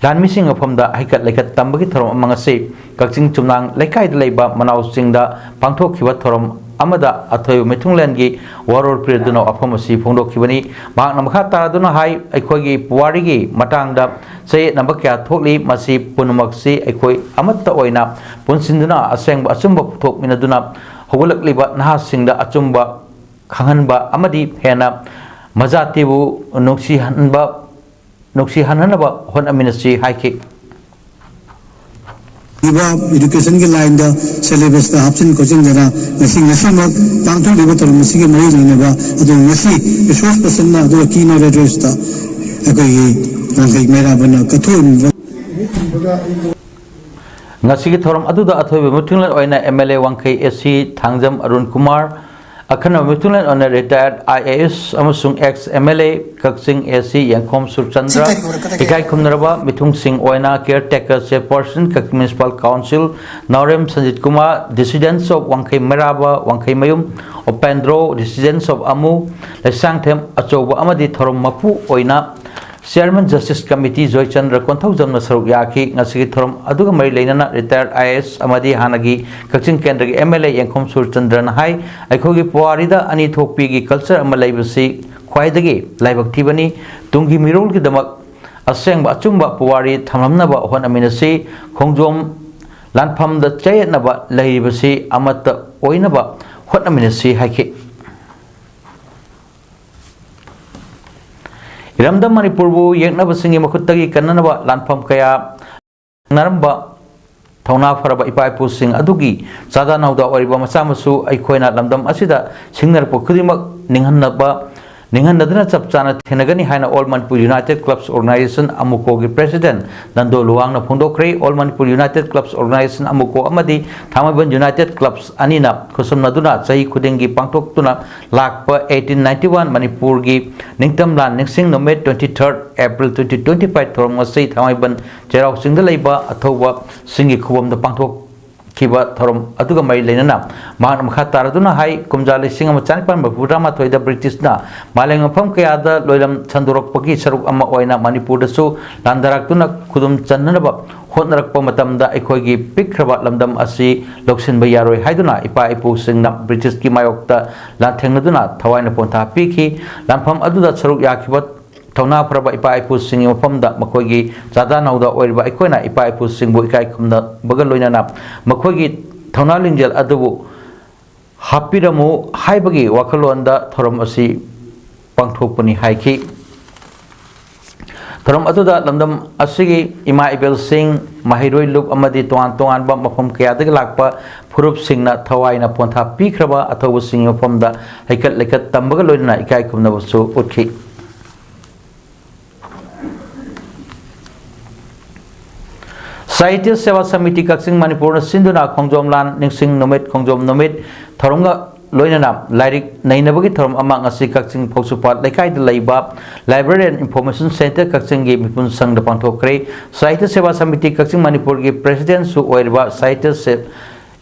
ꯂꯥꯟꯃꯤꯁꯤꯡ ꯃꯐꯝꯗ ꯍꯩꯀꯠ ꯂꯩꯀꯠ ꯇꯝꯕꯒꯤ ꯊꯧꯔꯝ ꯑꯃ ꯉꯁꯤ ꯀꯛꯆꯤꯡ ꯆꯨꯝꯅꯥꯡ ꯂꯩꯀꯥꯏꯗ ꯂꯩꯕ ꯃꯅꯥꯎꯁꯤꯡꯗ ꯄꯥꯡꯊꯣꯛꯈꯤꯕ ꯊꯧꯔꯝ ꯑꯃꯗ ꯑꯊꯣꯏꯕ ꯃꯤꯊꯨꯡꯂꯦꯟꯒꯤ ꯋꯥꯔꯣꯜ ꯄꯤꯔꯗꯨꯅ ꯋꯥꯐꯝ ꯑꯁꯤ ꯐꯣꯡꯗꯣꯛꯈꯤꯕꯅꯤ꯫ ꯃꯍꯥꯛꯅ ꯃꯈꯥ ꯇꯥꯔꯗꯨꯅ ꯍꯥꯏ, ꯑꯩꯈꯣꯏꯒꯤ ꯄꯨꯋꯥꯔꯤꯒꯤ ꯃꯇꯥꯡꯗ ꯆꯌꯦꯠꯅꯕ ꯀꯌꯥ ꯊꯣꯛꯂꯤ꯫ ꯃꯁꯤ ꯄꯨꯝꯅꯃꯛꯁꯤ ꯑꯩꯈꯣꯏ ꯑꯃꯠꯇ ꯑꯣꯏꯅ ꯄꯨꯟꯁꯤꯟꯗꯨꯅ ꯑꯁꯦꯡꯕ ꯑꯆꯨꯝꯕ ꯄꯨꯊꯣꯛꯃꯤꯟꯅꯗꯨꯅ ꯍꯧꯒꯠꯂꯛꯂꯤꯕ ꯅꯍꯥꯁꯤꯡꯗ ꯑꯆꯨꯝꯕ ꯈꯪꯍꯟꯕ ꯑꯃꯗꯤ ꯍꯦꯟꯅ ꯃꯖꯥꯇꯤꯕꯨ ꯅꯨꯡꯁꯤꯍꯟꯕ ꯅꯨꯡꯁꯤꯍꯟꯅꯅꯕ ꯍꯣꯠꯅꯃꯤꯟꯅꯁꯤ ꯍꯥꯏꯈꯤ꯫ ꯏꯕ educationꯒꯤ lineꯗ syllabusꯇ ꯍꯥꯞꯆꯤꯟ ꯈꯣꯠꯆꯤꯟꯗꯅ ꯉꯁꯤ ꯉꯁꯤꯃꯛ ꯄꯥꯡꯊꯣꯛꯂꯤꯕ ꯊꯧꯔꯝ ꯑꯁꯤꯒꯤ ꯃꯔꯤ ꯂꯩꯅꯕ ꯑꯗꯨ ꯉꯁꯤ resource personꯅ ꯑꯗꯨꯒ keynote addressꯇ ꯑꯩꯈꯣꯏꯒꯤ ꯋꯥꯡꯈꯩ ꯃꯩꯔꯥꯕꯅ ꯀꯠꯊꯣꯛꯂꯤꯕ ꯉꯁꯤꯒꯤ ꯊꯧꯔꯝ ꯑꯗꯨꯗ ꯑꯊꯣꯏꯕ ꯃꯤꯊꯨꯡꯂꯦꯟ ꯑꯣꯏꯅ MLA ꯋꯥꯡꯈꯩ AC ꯊꯥꯡꯖꯝ ꯑꯔꯨꯟ ꯀꯨꯃꯥꯔ, ꯑꯈꯟꯅꯕ ꯃꯤꯊꯨꯡꯂꯦꯟ ꯑꯣꯏꯅ retired I A S ꯑꯃꯁꯨꯡ ex M L A Kakching A C ꯌꯦꯡꯈꯣꯝ ꯁꯨꯔꯆꯟꯗ꯭ꯔ, ꯏꯀꯥꯏ ꯈꯨꯝꯅꯔꯕ ꯃꯤꯊꯨꯡꯁꯤꯡ ꯑꯣꯏꯅ caretaker chairperson Kakching municipal council Naorem Sanjit Kumar, residents of ꯋꯥꯡꯈꯩ ꯃꯩꯔꯥꯕ, ꯋꯥꯡꯈꯩ ꯃꯌꯨꯝ, ꯎꯄꯦꯟꯗ꯭ꯔꯣ, residents of ꯑꯃꯨ, ꯂꯩꯁꯥꯡꯊꯦꯝ ꯑꯆꯧꯕ ꯑꯃꯗꯤ ꯊꯧꯔꯝ ꯃꯄꯨ ꯑꯣꯏꯅ Chairman Justice Committee ꯖꯣꯏꯆꯟꯗ꯭ꯔ ꯀꯣꯟꯊꯧꯖꯝꯅ ꯁꯔꯨꯛ ꯌꯥꯈꯤ꯫ ꯉꯁꯤꯒꯤ ꯊꯧꯔꯝ ꯑꯗꯨꯒ ꯃꯔꯤ ꯂꯩꯅꯅ retired I A S ꯑꯃꯗꯤ ꯍꯥꯟꯅꯒꯤ ꯀꯛꯆꯤꯡ ꯀꯦꯟꯗ꯭ꯔꯒꯤ M L A ꯌꯦꯡꯈꯣꯝ ꯁꯨꯔꯆꯟꯗ꯭ꯔꯅ ꯍꯥꯏ, ꯑꯩꯈꯣꯏꯒꯤ ꯄꯨꯋꯥꯔꯤꯗ ꯑꯅꯤ ꯊꯣꯛꯄꯤꯒꯤ culture ꯑꯃ ꯂꯩꯕꯁꯤ ꯈ꯭ꯋꯥꯏꯗꯒꯤ ꯂꯥꯏꯕꯛ ꯊꯤꯕꯅꯤ꯫ ꯇꯨꯡꯒꯤ ꯃꯤꯔꯣꯜꯒꯤꯗꯃꯛ ꯑꯁꯦꯡꯕ ꯑꯆꯨꯝꯕ ꯄꯨꯋꯥꯔꯤ ꯊꯝꯂꯝꯅꯕ ꯍꯣꯠꯅꯃꯤꯟꯅꯁꯤ꯫ ꯈꯣꯡꯖꯣꯝ ꯂꯥꯟꯐꯝꯗ ꯆꯌꯦꯠꯅꯕ ꯂꯩꯔꯤꯕꯁꯤ ꯑꯃꯠꯇ ꯑꯣꯏꯅꯕ ꯍꯣꯠꯅꯃꯤꯟꯅꯁꯤ ꯍꯥꯏꯈꯤ꯫ ꯏꯔꯝꯗꯝ ꯃꯅꯤꯄꯨꯔꯕꯨ ꯌꯦꯛꯅꯕꯁꯤꯡꯒꯤ ꯃꯈꯨꯠꯇꯒꯤ ꯀꯟꯅꯅꯕ ꯂꯥꯟꯐꯝ ꯀꯌꯥ ꯊꯦꯡꯅꯔꯝꯕ ꯊꯧꯅꯥ ꯐꯔꯕ ꯏꯄꯥ ꯏꯄꯨꯁꯤꯡ ꯑꯗꯨꯒꯤ ꯆꯥꯗꯥ ꯅꯧꯗꯥ ꯑꯣꯏꯔꯤꯕ ꯃꯆꯥ ꯃꯁꯨ ꯑꯩꯈꯣꯏꯅ ꯂꯝꯗꯝ ꯑꯁꯤꯗ ꯁꯤꯡꯅꯔꯛꯄ ꯈꯨꯗꯤꯡꯃꯛ ꯅꯤꯡꯍꯟꯅꯕ, ꯅꯤꯡꯍꯟꯅꯗꯨꯅ ꯆꯞ ꯆꯥꯅ ꯊꯦꯡꯅꯒꯅꯤ ꯍꯥꯏꯅ All Manipur United Clubs Organization ꯑꯃꯨꯀꯣꯒꯤ president Nando ꯂꯨꯋꯥꯡꯅ ꯐꯣꯡꯗꯣꯛꯈ꯭ꯔꯦ꯫ All Manipur United Clubs Organization ꯑꯃꯨꯀꯣ ꯑꯃꯗꯤ ꯊꯥꯡꯃꯩꯕꯟ United Clubs ꯑꯅꯤꯅ ꯈꯨꯠꯁꯝꯅꯗꯨꯅ ꯆꯍꯤ ꯈꯨꯗꯤꯡꯒꯤ ꯄꯥꯡꯊꯣꯛꯇꯨꯅ ꯂꯥꯛꯄ eighteen ninety one ꯃꯅꯤꯄꯨꯔꯒꯤ ꯅꯤꯡꯇꯝ ꯂꯥꯟ ꯅꯤꯡꯁꯤꯡ ꯅꯨꯃꯤꯠ twenty third April twenty twenty five ꯊꯧꯔꯝ ꯑꯁꯤ ꯊꯥꯡꯃꯩꯕꯟ ꯆꯩꯔꯥꯎ ꯆꯤꯡꯗ ꯂꯩꯕ ꯑꯊꯧꯕꯁꯤꯡꯒꯤ ꯈꯨꯕꯝꯗ ꯄꯥꯡꯊꯣꯛꯈꯤꯕ ꯊꯧꯔꯝ ꯑꯗꯨꯒ ꯃꯔꯤ ꯂꯩꯅꯅ ꯃꯍꯥꯛꯅ ꯃꯈꯥ ꯇꯥꯔꯗꯨꯅ ꯍꯥꯏ, ꯀꯨꯝꯖꯥ ꯂꯤꯁꯤꯡ ꯑꯃ ꯆꯥꯅꯤꯄꯥꯟ ꯃꯔꯤꯐꯨ ꯇꯔꯥꯃꯥꯊꯣꯏꯗ ꯕ꯭ꯔꯤꯇꯤꯁꯅ ꯃꯥꯂꯦꯝ ꯃꯐꯝ ꯀꯌꯥꯗ ꯂꯣꯏꯂꯝ ꯁꯟꯗꯣꯔꯛꯄꯒꯤ ꯁꯔꯨꯛ ꯑꯃ ꯑꯣꯏꯅ ꯃꯅꯤꯄꯨꯔꯗꯁꯨ ꯂꯥꯟꯗꯥꯔꯛꯇꯨꯅ ꯈꯨꯗꯨꯝ ꯆꯟꯅꯅꯕ ꯍꯣꯠꯅꯔꯛꯄ ꯃꯇꯝꯗ ꯑꯩꯈꯣꯏꯒꯤ ꯄꯤꯛꯈ꯭ꯔꯕ ꯂꯝꯗꯝ ꯑꯁꯤ ꯂꯧꯁꯤꯟꯕ ꯌꯥꯔꯣꯏ ꯍꯥꯏꯗꯨꯅ ꯏꯄꯥ ꯏꯄꯨꯁꯤꯡꯅ ꯕ꯭ꯔꯤꯇꯤꯁꯀꯤ ꯃꯥꯌꯣꯛꯇ ꯂꯥꯟꯊꯦꯡꯅꯗꯨꯅ ꯊꯋꯥꯏꯅ ꯄꯣꯟꯊꯥ ꯄꯤꯈꯤ꯫ ꯂꯥꯟꯐꯝ ꯑꯗꯨꯗ ꯁꯔꯨꯛ ꯌꯥꯈꯤꯕ ꯊꯧꯅꯥ ꯐꯔꯕ ꯏꯄꯥ ꯏꯄꯨꯁꯤꯡꯒꯤ ꯃꯐꯝꯗ ꯃꯈꯣꯏꯒꯤ ꯆꯥꯗꯥ ꯅꯧꯗꯥ ꯑꯣꯏꯔꯤꯕ ꯑꯩꯈꯣꯏꯅ ꯏꯄꯥ ꯏꯄꯨꯁꯤꯡꯕꯨ ꯏꯀꯥꯏ ꯈꯨꯝꯅꯕꯒ ꯂꯣꯏꯅꯅ ꯃꯈꯣꯏꯒꯤ ꯊꯧꯅꯥ ꯂꯤꯡꯖꯦꯜ ꯑꯗꯨꯕꯨ ꯍꯥꯞꯄꯤꯔꯝꯃꯨ ꯍꯥꯏꯕꯒꯤ ꯋꯥꯈꯜꯂꯣꯟꯗ ꯊꯧꯔꯝ ꯑꯁꯤ ꯄꯥꯡꯊꯣꯛꯄꯅꯤ ꯍꯥꯏꯈꯤ꯫ ꯊꯧꯔꯝ ꯑꯗꯨꯗ ꯂꯝꯗꯝ ꯑꯁꯤꯒꯤ ꯏꯃꯥ ꯏꯕꯦꯜꯁꯤꯡ, ꯃꯍꯩꯔꯣꯏ ꯂꯨꯞ ꯑꯃꯗꯤ ꯇꯣꯉꯥꯟ ꯇꯣꯉꯥꯟꯕ ꯃꯐꯝ ꯀꯌꯥꯗꯒꯤ ꯂꯥꯛꯄ ꯐꯨꯔꯨꯞꯁꯤꯡꯅ ꯊꯋꯥꯏꯅ ꯄꯣꯟꯊꯥ ꯄꯤꯈ꯭ꯔꯕ ꯑꯊꯧꯕꯁꯤꯡꯒꯤ ꯃꯐꯝꯗ ꯍꯩꯀꯠ ꯂꯩꯀꯠ ꯇꯝꯕꯒ ꯂꯣꯏꯅꯅ ꯏꯀꯥꯏ ꯈꯨꯝꯅꯕꯁꯨ ꯎꯠꯈꯤ꯫ ꯁꯥꯍꯤꯇ꯭ꯌ ꯁꯦꯕꯥ ꯁꯃꯤꯇꯤ ꯀꯛꯆꯤꯡ ꯃꯅꯤꯄꯨꯔꯅ ꯁꯤꯟꯗꯨꯅ ꯈꯣꯡꯖꯣꯝ ꯂꯥꯟ ꯅꯤꯡꯁꯤꯡ ꯅꯨꯃꯤꯠ, ꯈꯣꯡꯖꯣꯝ ꯅꯨꯃꯤꯠ ꯊꯧꯔꯝꯒ ꯂꯣꯏꯅꯅ ꯂꯥꯏꯔꯤꯛ ꯅꯩꯅꯕꯒꯤ ꯊꯧꯔꯝ ꯑꯃ ꯉꯁꯤ ꯀꯛꯆꯤꯡ ꯐꯧꯁꯨꯄꯥꯠ ꯂꯩꯀꯥꯏꯗ ꯂꯩꯕ Library and Information Centre ꯀꯛꯆꯤꯡꯒꯤ ꯃꯤꯄꯨꯟ ꯁꯪꯗ ꯄꯥꯡꯊꯣꯛꯈ꯭ꯔꯦ꯫ ꯁꯥꯍꯤꯇ꯭ꯌ ꯁꯦꯕꯥ ꯁꯃꯤꯇꯤ ꯀꯛꯆꯤꯡ ꯃꯅꯤꯄꯨꯔꯒꯤ ꯄ꯭ꯔꯦꯁꯤꯗꯦꯟꯁꯨ ꯑꯣꯏꯔꯤꯕ ꯁꯥꯍꯤꯇ꯭ꯌ ꯁꯦ-,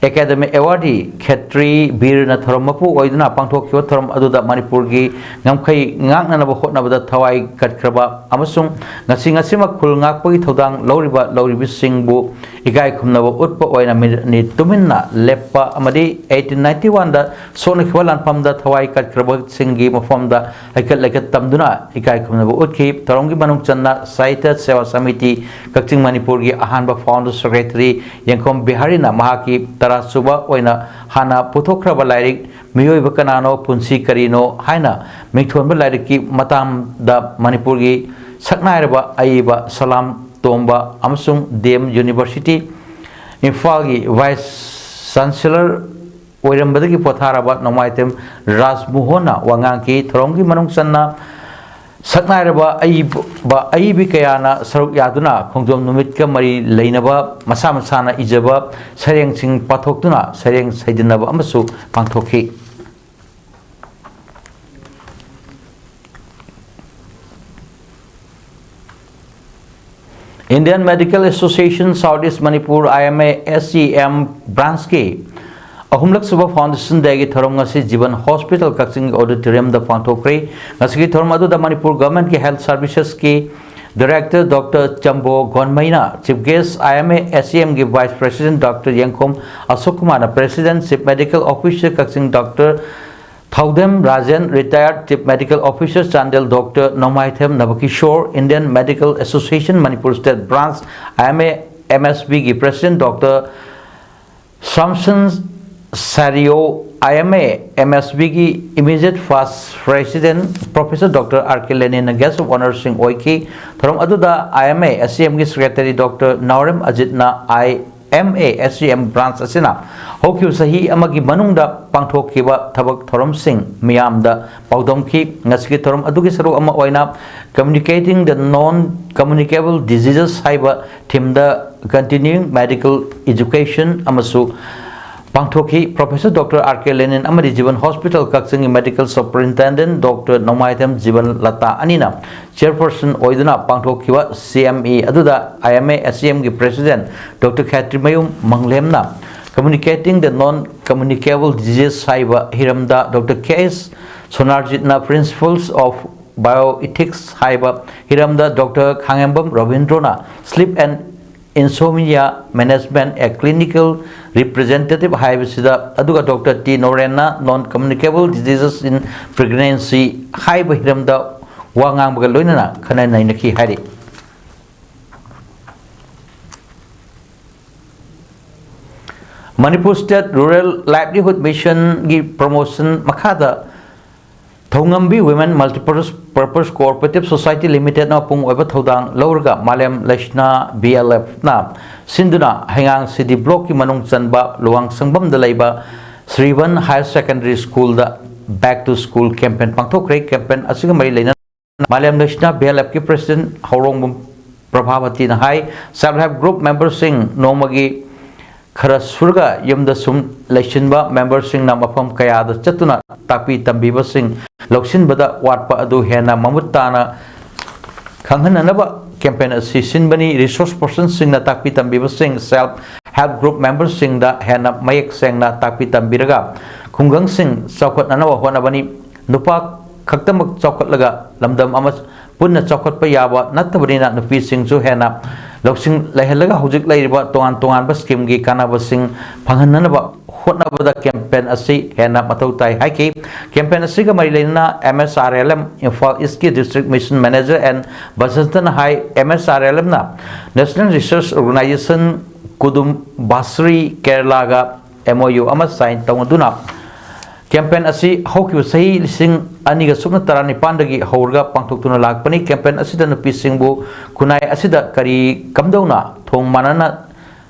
ꯑꯦꯀꯥꯗꯃꯤ ꯑꯦꯋꯥꯔꯗꯤ ꯈꯦꯇ꯭ꯔꯤ ꯕꯤꯔꯅ ꯊꯧꯔꯝ ꯃꯄꯨ ꯑꯣꯏꯗꯨꯅ ꯄꯥꯡꯊꯣꯛꯈꯤꯕ ꯊꯧꯔꯝ ꯑꯗꯨꯗ ꯃꯅꯤꯄꯨꯔꯒꯤ ꯉꯝꯈꯩ ꯉꯥꯛꯅꯅꯕ ꯍꯣꯠꯅꯕꯗ ꯊꯋꯥꯏ ꯀꯠꯈ꯭ꯔꯕ ꯑꯃꯁꯨꯡ ꯉꯁꯤ ꯉꯁꯤꯃꯛ ꯈꯨꯜ ꯉꯥꯛꯄꯒꯤ ꯊꯧꯗꯥꯡ ꯂꯧꯔꯤꯕ ꯂꯧꯔꯤꯕꯁꯤꯡꯕꯨ ꯏꯀꯥꯏ ꯈꯨꯝꯅꯕ ꯎꯠꯄ ꯑꯣꯏꯅ ꯃꯤꯅꯤꯠ ꯑꯅꯤ ꯇꯨꯃꯤꯟꯅ ꯂꯦꯞꯄ ꯑꯃꯗꯤ ꯑꯩꯠꯇꯤꯟ ꯅꯥꯏꯟꯇꯤ ꯋꯥꯟꯗ ꯁꯣꯛꯅꯈꯤꯕ ꯂꯥꯟꯐꯝꯗ ꯊꯋꯥꯏ ꯀꯠꯈ꯭ꯔꯕꯁꯤꯡꯒꯤ ꯃꯐꯝꯗ ꯂꯩꯀꯠ ꯂꯩꯀꯠ ꯇꯝꯗꯨꯅ ꯏꯀꯥꯏ ꯈꯨꯝꯅꯕ ꯎꯠꯈꯤ꯫ ꯊꯧꯔꯝꯒꯤ ꯃꯅꯨꯡ ꯆꯟꯅ ꯁꯥꯍꯤꯇ꯭ꯌ ꯁꯦꯕꯥ ꯁꯃꯤꯇꯤ ꯀꯛꯆꯤꯡ ꯃꯅꯤꯄꯨꯔꯒꯤ ꯑꯍꯥꯟꯕ founder secretary ꯌꯦꯡꯈꯣꯝ ꯕꯤꯍꯥꯔꯤꯅ ꯃꯍꯥꯛꯀꯤ ꯇꯔꯥꯁꯨꯕ ꯑꯣꯏꯅ ꯍꯥꯟꯅ ꯄꯨꯊꯣꯛꯈ꯭ꯔꯕ ꯂꯥꯏꯔꯤꯛ ꯃꯤꯑꯣꯏꯕ ꯀꯅꯥꯅꯣ, ꯄꯨꯟꯁꯤ ꯀꯔꯤꯅꯣ ꯍꯥꯏꯅ ꯃꯤꯡꯊꯣꯟꯕ ꯂꯥꯏꯔꯤꯛꯀꯤ ꯃꯇꯥꯡꯗ ꯃꯅꯤꯄꯨꯔꯒꯤ ꯁꯛꯅꯥꯏꯔꯕ ꯑꯏꯕ ꯁꯂꯥꯝ ꯇꯣꯝꯕ ꯑꯃꯁꯨꯡ ꯗꯤ ꯑꯦꯝ ꯌꯨꯅꯤꯚꯔꯁꯤꯇꯤ ꯏꯝꯐꯥꯜꯒꯤ vice chancellor ꯑꯣꯏꯔꯝꯕꯗꯒꯤ ꯄꯣꯊꯥꯔꯕ ꯅꯣꯡꯃꯥꯏꯊꯦꯝ ꯔꯥꯖꯃꯣꯍꯟꯅ ꯋꯥ ꯉꯥꯡꯈꯤ꯫ ꯊꯧꯔꯝꯒꯤ ꯃꯅꯨꯡ ꯆꯟꯅ ꯁꯛꯅꯥꯏꯔꯕ ꯑꯏꯕ, ꯑꯏꯕꯤ ꯀꯌꯥꯅ ꯁꯔꯨꯛ ꯌꯥꯗꯨꯅ ꯈꯣꯡꯖꯣꯝ ꯅꯨꯃꯤꯠꯀ ꯃꯔꯤ ꯂꯩꯅꯕ ꯃꯁꯥ ꯃꯁꯥꯅ ꯏꯖꯕ ꯁꯩꯔꯦꯡꯁꯤꯡ ꯄꯥꯊꯣꯛꯇꯨꯅ ꯁꯩꯔꯦꯡ ꯁꯩꯗꯟꯅꯕ ꯑꯃꯁꯨ ꯄꯥꯡꯊꯣꯛꯈꯤ꯫ Indian Medical Association South East Manipur, I M A S E M branch ꯀꯤ ꯑꯍꯨꯝꯂꯛ ꯁꯨꯕ Foundation Day ꯒꯤ ꯊꯧꯔꯝ ꯉꯁꯤ ꯖꯤꯕꯟ Hospital ꯀꯛꯆꯤꯡ auditorium ꯗ ꯄꯥꯡꯊꯣꯛꯈ꯭ꯔꯦ꯫ ꯉꯁꯤꯒꯤ ꯊꯧꯔꯝ ꯑꯗꯨꯗ ꯃꯅꯤꯄꯨꯔ Government ꯀꯤ Health Services ꯀꯤ Director Doctor ꯆꯝꯕꯣ ꯒꯣꯟꯃꯩꯅ chief guest, I M A S E M ꯒꯤ Vice President Doctor ꯌꯦꯡꯈꯣꯝ ꯑꯁꯣꯛ ꯀꯨꯃꯥꯔꯅ President, Chief Medical Officer Kakching Doctor ꯊꯧꯗꯦꯝ Rajen, retired Chief Medical Officer Chandel Doctor Nongmaithem ꯅꯕꯀꯤꯁꯣꯔ, Indian Medical Association Manipur State Branch, I M A M S B ꯒꯤ President Doctor ꯁꯥꯝꯁꯟ ꯁꯥꯔꯤꯑꯣ, I M A M S B ꯒꯤ immediate past President Professor Doctor R K ꯂꯦꯅꯤꯟꯅ Guest of Honour ꯁꯤꯡ ꯑꯣꯏꯈꯤ꯫ ꯊꯧꯔꯝ ꯑꯗꯨꯗ I M A S E M ꯒꯤ Secretary Doctor Naorem ꯑꯖꯤꯠꯅ I M A S E M branch ꯑꯁꯤꯅ ꯍꯧꯈꯤꯕ ꯆꯍꯤ ꯑꯃꯒꯤ ꯃꯅꯨꯡꯗ ꯄꯥꯡꯊꯣꯛꯈꯤꯕ ꯊꯕꯛ ꯊꯧꯔꯝꯁꯤꯡ ꯃꯤꯌꯥꯝꯗ ꯄꯥꯎꯗꯝꯈꯤ꯫ ꯉꯁꯤꯒꯤ ꯊꯧꯔꯝ ꯑꯗꯨꯒꯤ ꯁꯔꯨꯛ ꯑꯃ ꯑꯣꯏꯅ Communicating the Non-Communicable Diseases ꯍꯥꯏꯕ theme ꯗ Continuing Medical Education ꯑꯃꯁꯨ ꯄꯥꯡꯊꯣꯛꯈꯤ꯫ Professor Doctor R K Lenin ꯑꯃꯗꯤ Jeevan Hospital ꯀꯛꯆꯤꯡꯒꯤ Medical Superintendent Doctor ꯅꯣꯡꯃꯥꯏꯊꯦꯝ ꯖꯤꯕꯟ ꯂꯇꯥ ꯑꯅꯤꯅ chairperson ꯑꯣꯏꯗꯨꯅ ꯄꯥꯡꯊꯣꯛꯈꯤꯕ C M E ꯑꯗꯨꯗ I M A S E M ꯒꯤ President Doctor Khetrimayum ꯃꯪꯂꯦꯝꯅ Communicating the Non-Communicable Diseases ꯍꯥꯏꯕ ꯍꯤꯔꯝꯗ Doctor K S ꯁꯣꯅꯥꯔꯖꯤꯠꯅ Principles of Bioethics ꯍꯥꯏꯕ ꯍꯤꯔꯝꯗ Doctor ꯈꯥꯉꯦꯝꯕꯝ ꯔꯕꯤꯟꯗ꯭ꯔꯣꯅ Sleep and Insomnia Management, a Clinical Representative ꯍꯥꯏꯕꯁꯤꯗ, ꯑꯗꯨꯒ Doctor T ꯅꯣꯔꯦꯟꯅ Non-Communicable Diseases in Pregnancy ꯍꯥꯏꯕ ꯍꯤꯔꯝꯗ ꯋꯥ ꯉꯥꯡꯕꯒ ꯂꯣꯏꯅꯅ ꯈꯟꯅ ꯅꯩꯅꯈꯤ ꯍꯥꯏꯔꯤ꯫ Manipur State Rural Livelihood Mission ꯒꯤ promotion ꯃꯈꯥꯗ ꯊꯧꯉꯝꯕꯤ Women Multipurpose Cooperative Society Limited ꯅ ꯃꯄꯨꯡ ꯑꯣꯏꯕ ꯊꯧꯗꯥꯡ ꯂꯧꯔꯒ ꯃꯥꯂꯦꯝ ꯂꯩꯁꯅꯥ B L F ꯅ ꯁꯤꯟꯗꯨꯅ ꯍꯩꯉꯥꯡ C D Block ꯀꯤ ꯃꯅꯨꯡ ꯆꯟꯕ ꯂꯨꯋꯥꯡꯁꯪꯕꯝꯗ ꯂꯩꯕ ꯁ꯭ꯔꯤꯕꯟ Higher Secondary School the Back to School campaign ꯄꯥꯡꯊꯣꯛꯈ꯭ꯔꯦ꯫ Campaign ꯑꯁꯤꯒ ꯃꯔꯤ ꯂꯩꯅꯅ ꯃꯥꯂꯦꯝ ꯂꯩꯁꯅꯥ B L F ꯀꯤ President ꯍꯧꯔꯣꯡꯕꯝ ꯄ꯭ꯔꯚꯥꯕꯇꯤꯅ ꯍꯥꯏ, Self Help Group member ꯁꯤꯡ ꯅꯣꯡꯃꯒꯤ ꯈꯔ ꯁꯨꯔꯒ ꯌꯨꯝꯗ ꯁꯨꯝ ꯂꯩꯁꯤꯟꯕ member ꯁꯤꯡꯅ ꯃꯐꯝ ꯀꯌꯥꯗ ꯆꯠꯇꯨꯅ ꯇꯥꯛꯄꯤ ꯇꯝꯕꯤꯕꯁꯤꯡ ꯂꯧꯁꯤꯟꯕꯗ ꯋꯥꯠꯄ ꯑꯗꯨ ꯍꯦꯟꯅ ꯃꯃꯨꯠ ꯇꯥꯅ ꯈꯪꯍꯟꯅꯅꯕ campaign ꯑꯁꯤ ꯁꯤꯟꯕꯅꯤ꯫ Resource person ꯁꯤꯡꯅ ꯇꯥꯛꯄꯤ ꯇꯝꯕꯤꯕꯁꯤꯡ Self Help Group member ꯁꯤꯡꯗ ꯍꯦꯟꯅ ꯃꯌꯦꯛ ꯁꯦꯡꯅ ꯇꯥꯛꯄꯤ ꯇꯝꯕꯤꯔꯒ ꯈꯨꯡꯒꯪꯁꯤꯡ ꯆꯥꯎꯈꯠꯅꯅꯕ ꯍꯣꯠꯅꯕꯅꯤ꯫ ꯅꯨꯄꯥ ꯈꯛꯇꯃꯛ ꯆꯥꯎꯈꯠꯂꯒ ꯂꯝꯗꯝ ꯑꯃ ꯄꯨꯟꯅ ꯆꯥꯎꯈꯠꯄ ꯌꯥꯕ ꯅꯠꯇꯕꯅꯤꯅ, ꯅꯨꯄꯤꯁꯤꯡꯁꯨ ꯍꯦꯟꯅ ꯂꯧꯁꯤꯡ ꯂꯩꯍꯜꯂꯒ ꯍꯧꯖꯤꯛ ꯂꯩꯔꯤꯕ ꯇꯣꯉꯥꯟ ꯇꯣꯉꯥꯟꯕ scheme ꯒꯤ ꯀꯥꯟꯅꯕꯁꯤꯡ ꯐꯪꯍꯟꯅꯅꯕ ꯍꯣꯠꯅꯕꯗ campaign ꯑꯁꯤ ꯍꯦꯟꯅ ꯃꯊꯧ ꯇꯥꯏ ꯍꯥꯏꯈꯤ꯫ Campaign ꯑꯁꯤꯒ ꯃꯔꯤ ꯂꯩꯅꯅ M S R L M Imphal East ꯀꯤ District Mission Manager N ꯕꯁꯟꯇꯅ ꯍꯥꯏ, M S R L M ꯅ National Research Organization ꯀꯨꯗꯨꯝꯕꯥꯁ꯭ꯔꯤ ꯀꯦꯔꯂꯥꯒ M O U ꯑꯃ sign ꯇꯧꯅꯗꯨꯅ campaign ꯑꯁꯤ ꯍꯧꯈꯤꯕ ꯆꯍꯤ ꯂꯤꯁꯤꯡ ꯑꯅꯤꯒ ꯁꯨꯞꯅ ꯇꯔꯥꯅꯤꯄꯥꯟꯗꯒꯤ ꯍꯧꯔꯒ ꯄꯥꯡꯊꯣꯛꯇꯨꯅ ꯂꯥꯛꯄꯅꯤ꯫ Campaign ꯑꯁꯤꯗ ꯅꯨꯄꯤꯁꯤꯡꯕꯨ ꯈꯨꯟꯅꯥꯏ ꯑꯁꯤꯗ ꯀꯔꯤ ꯀꯝꯗꯧꯅ ꯊꯣꯡ ꯃꯥꯟꯅꯅ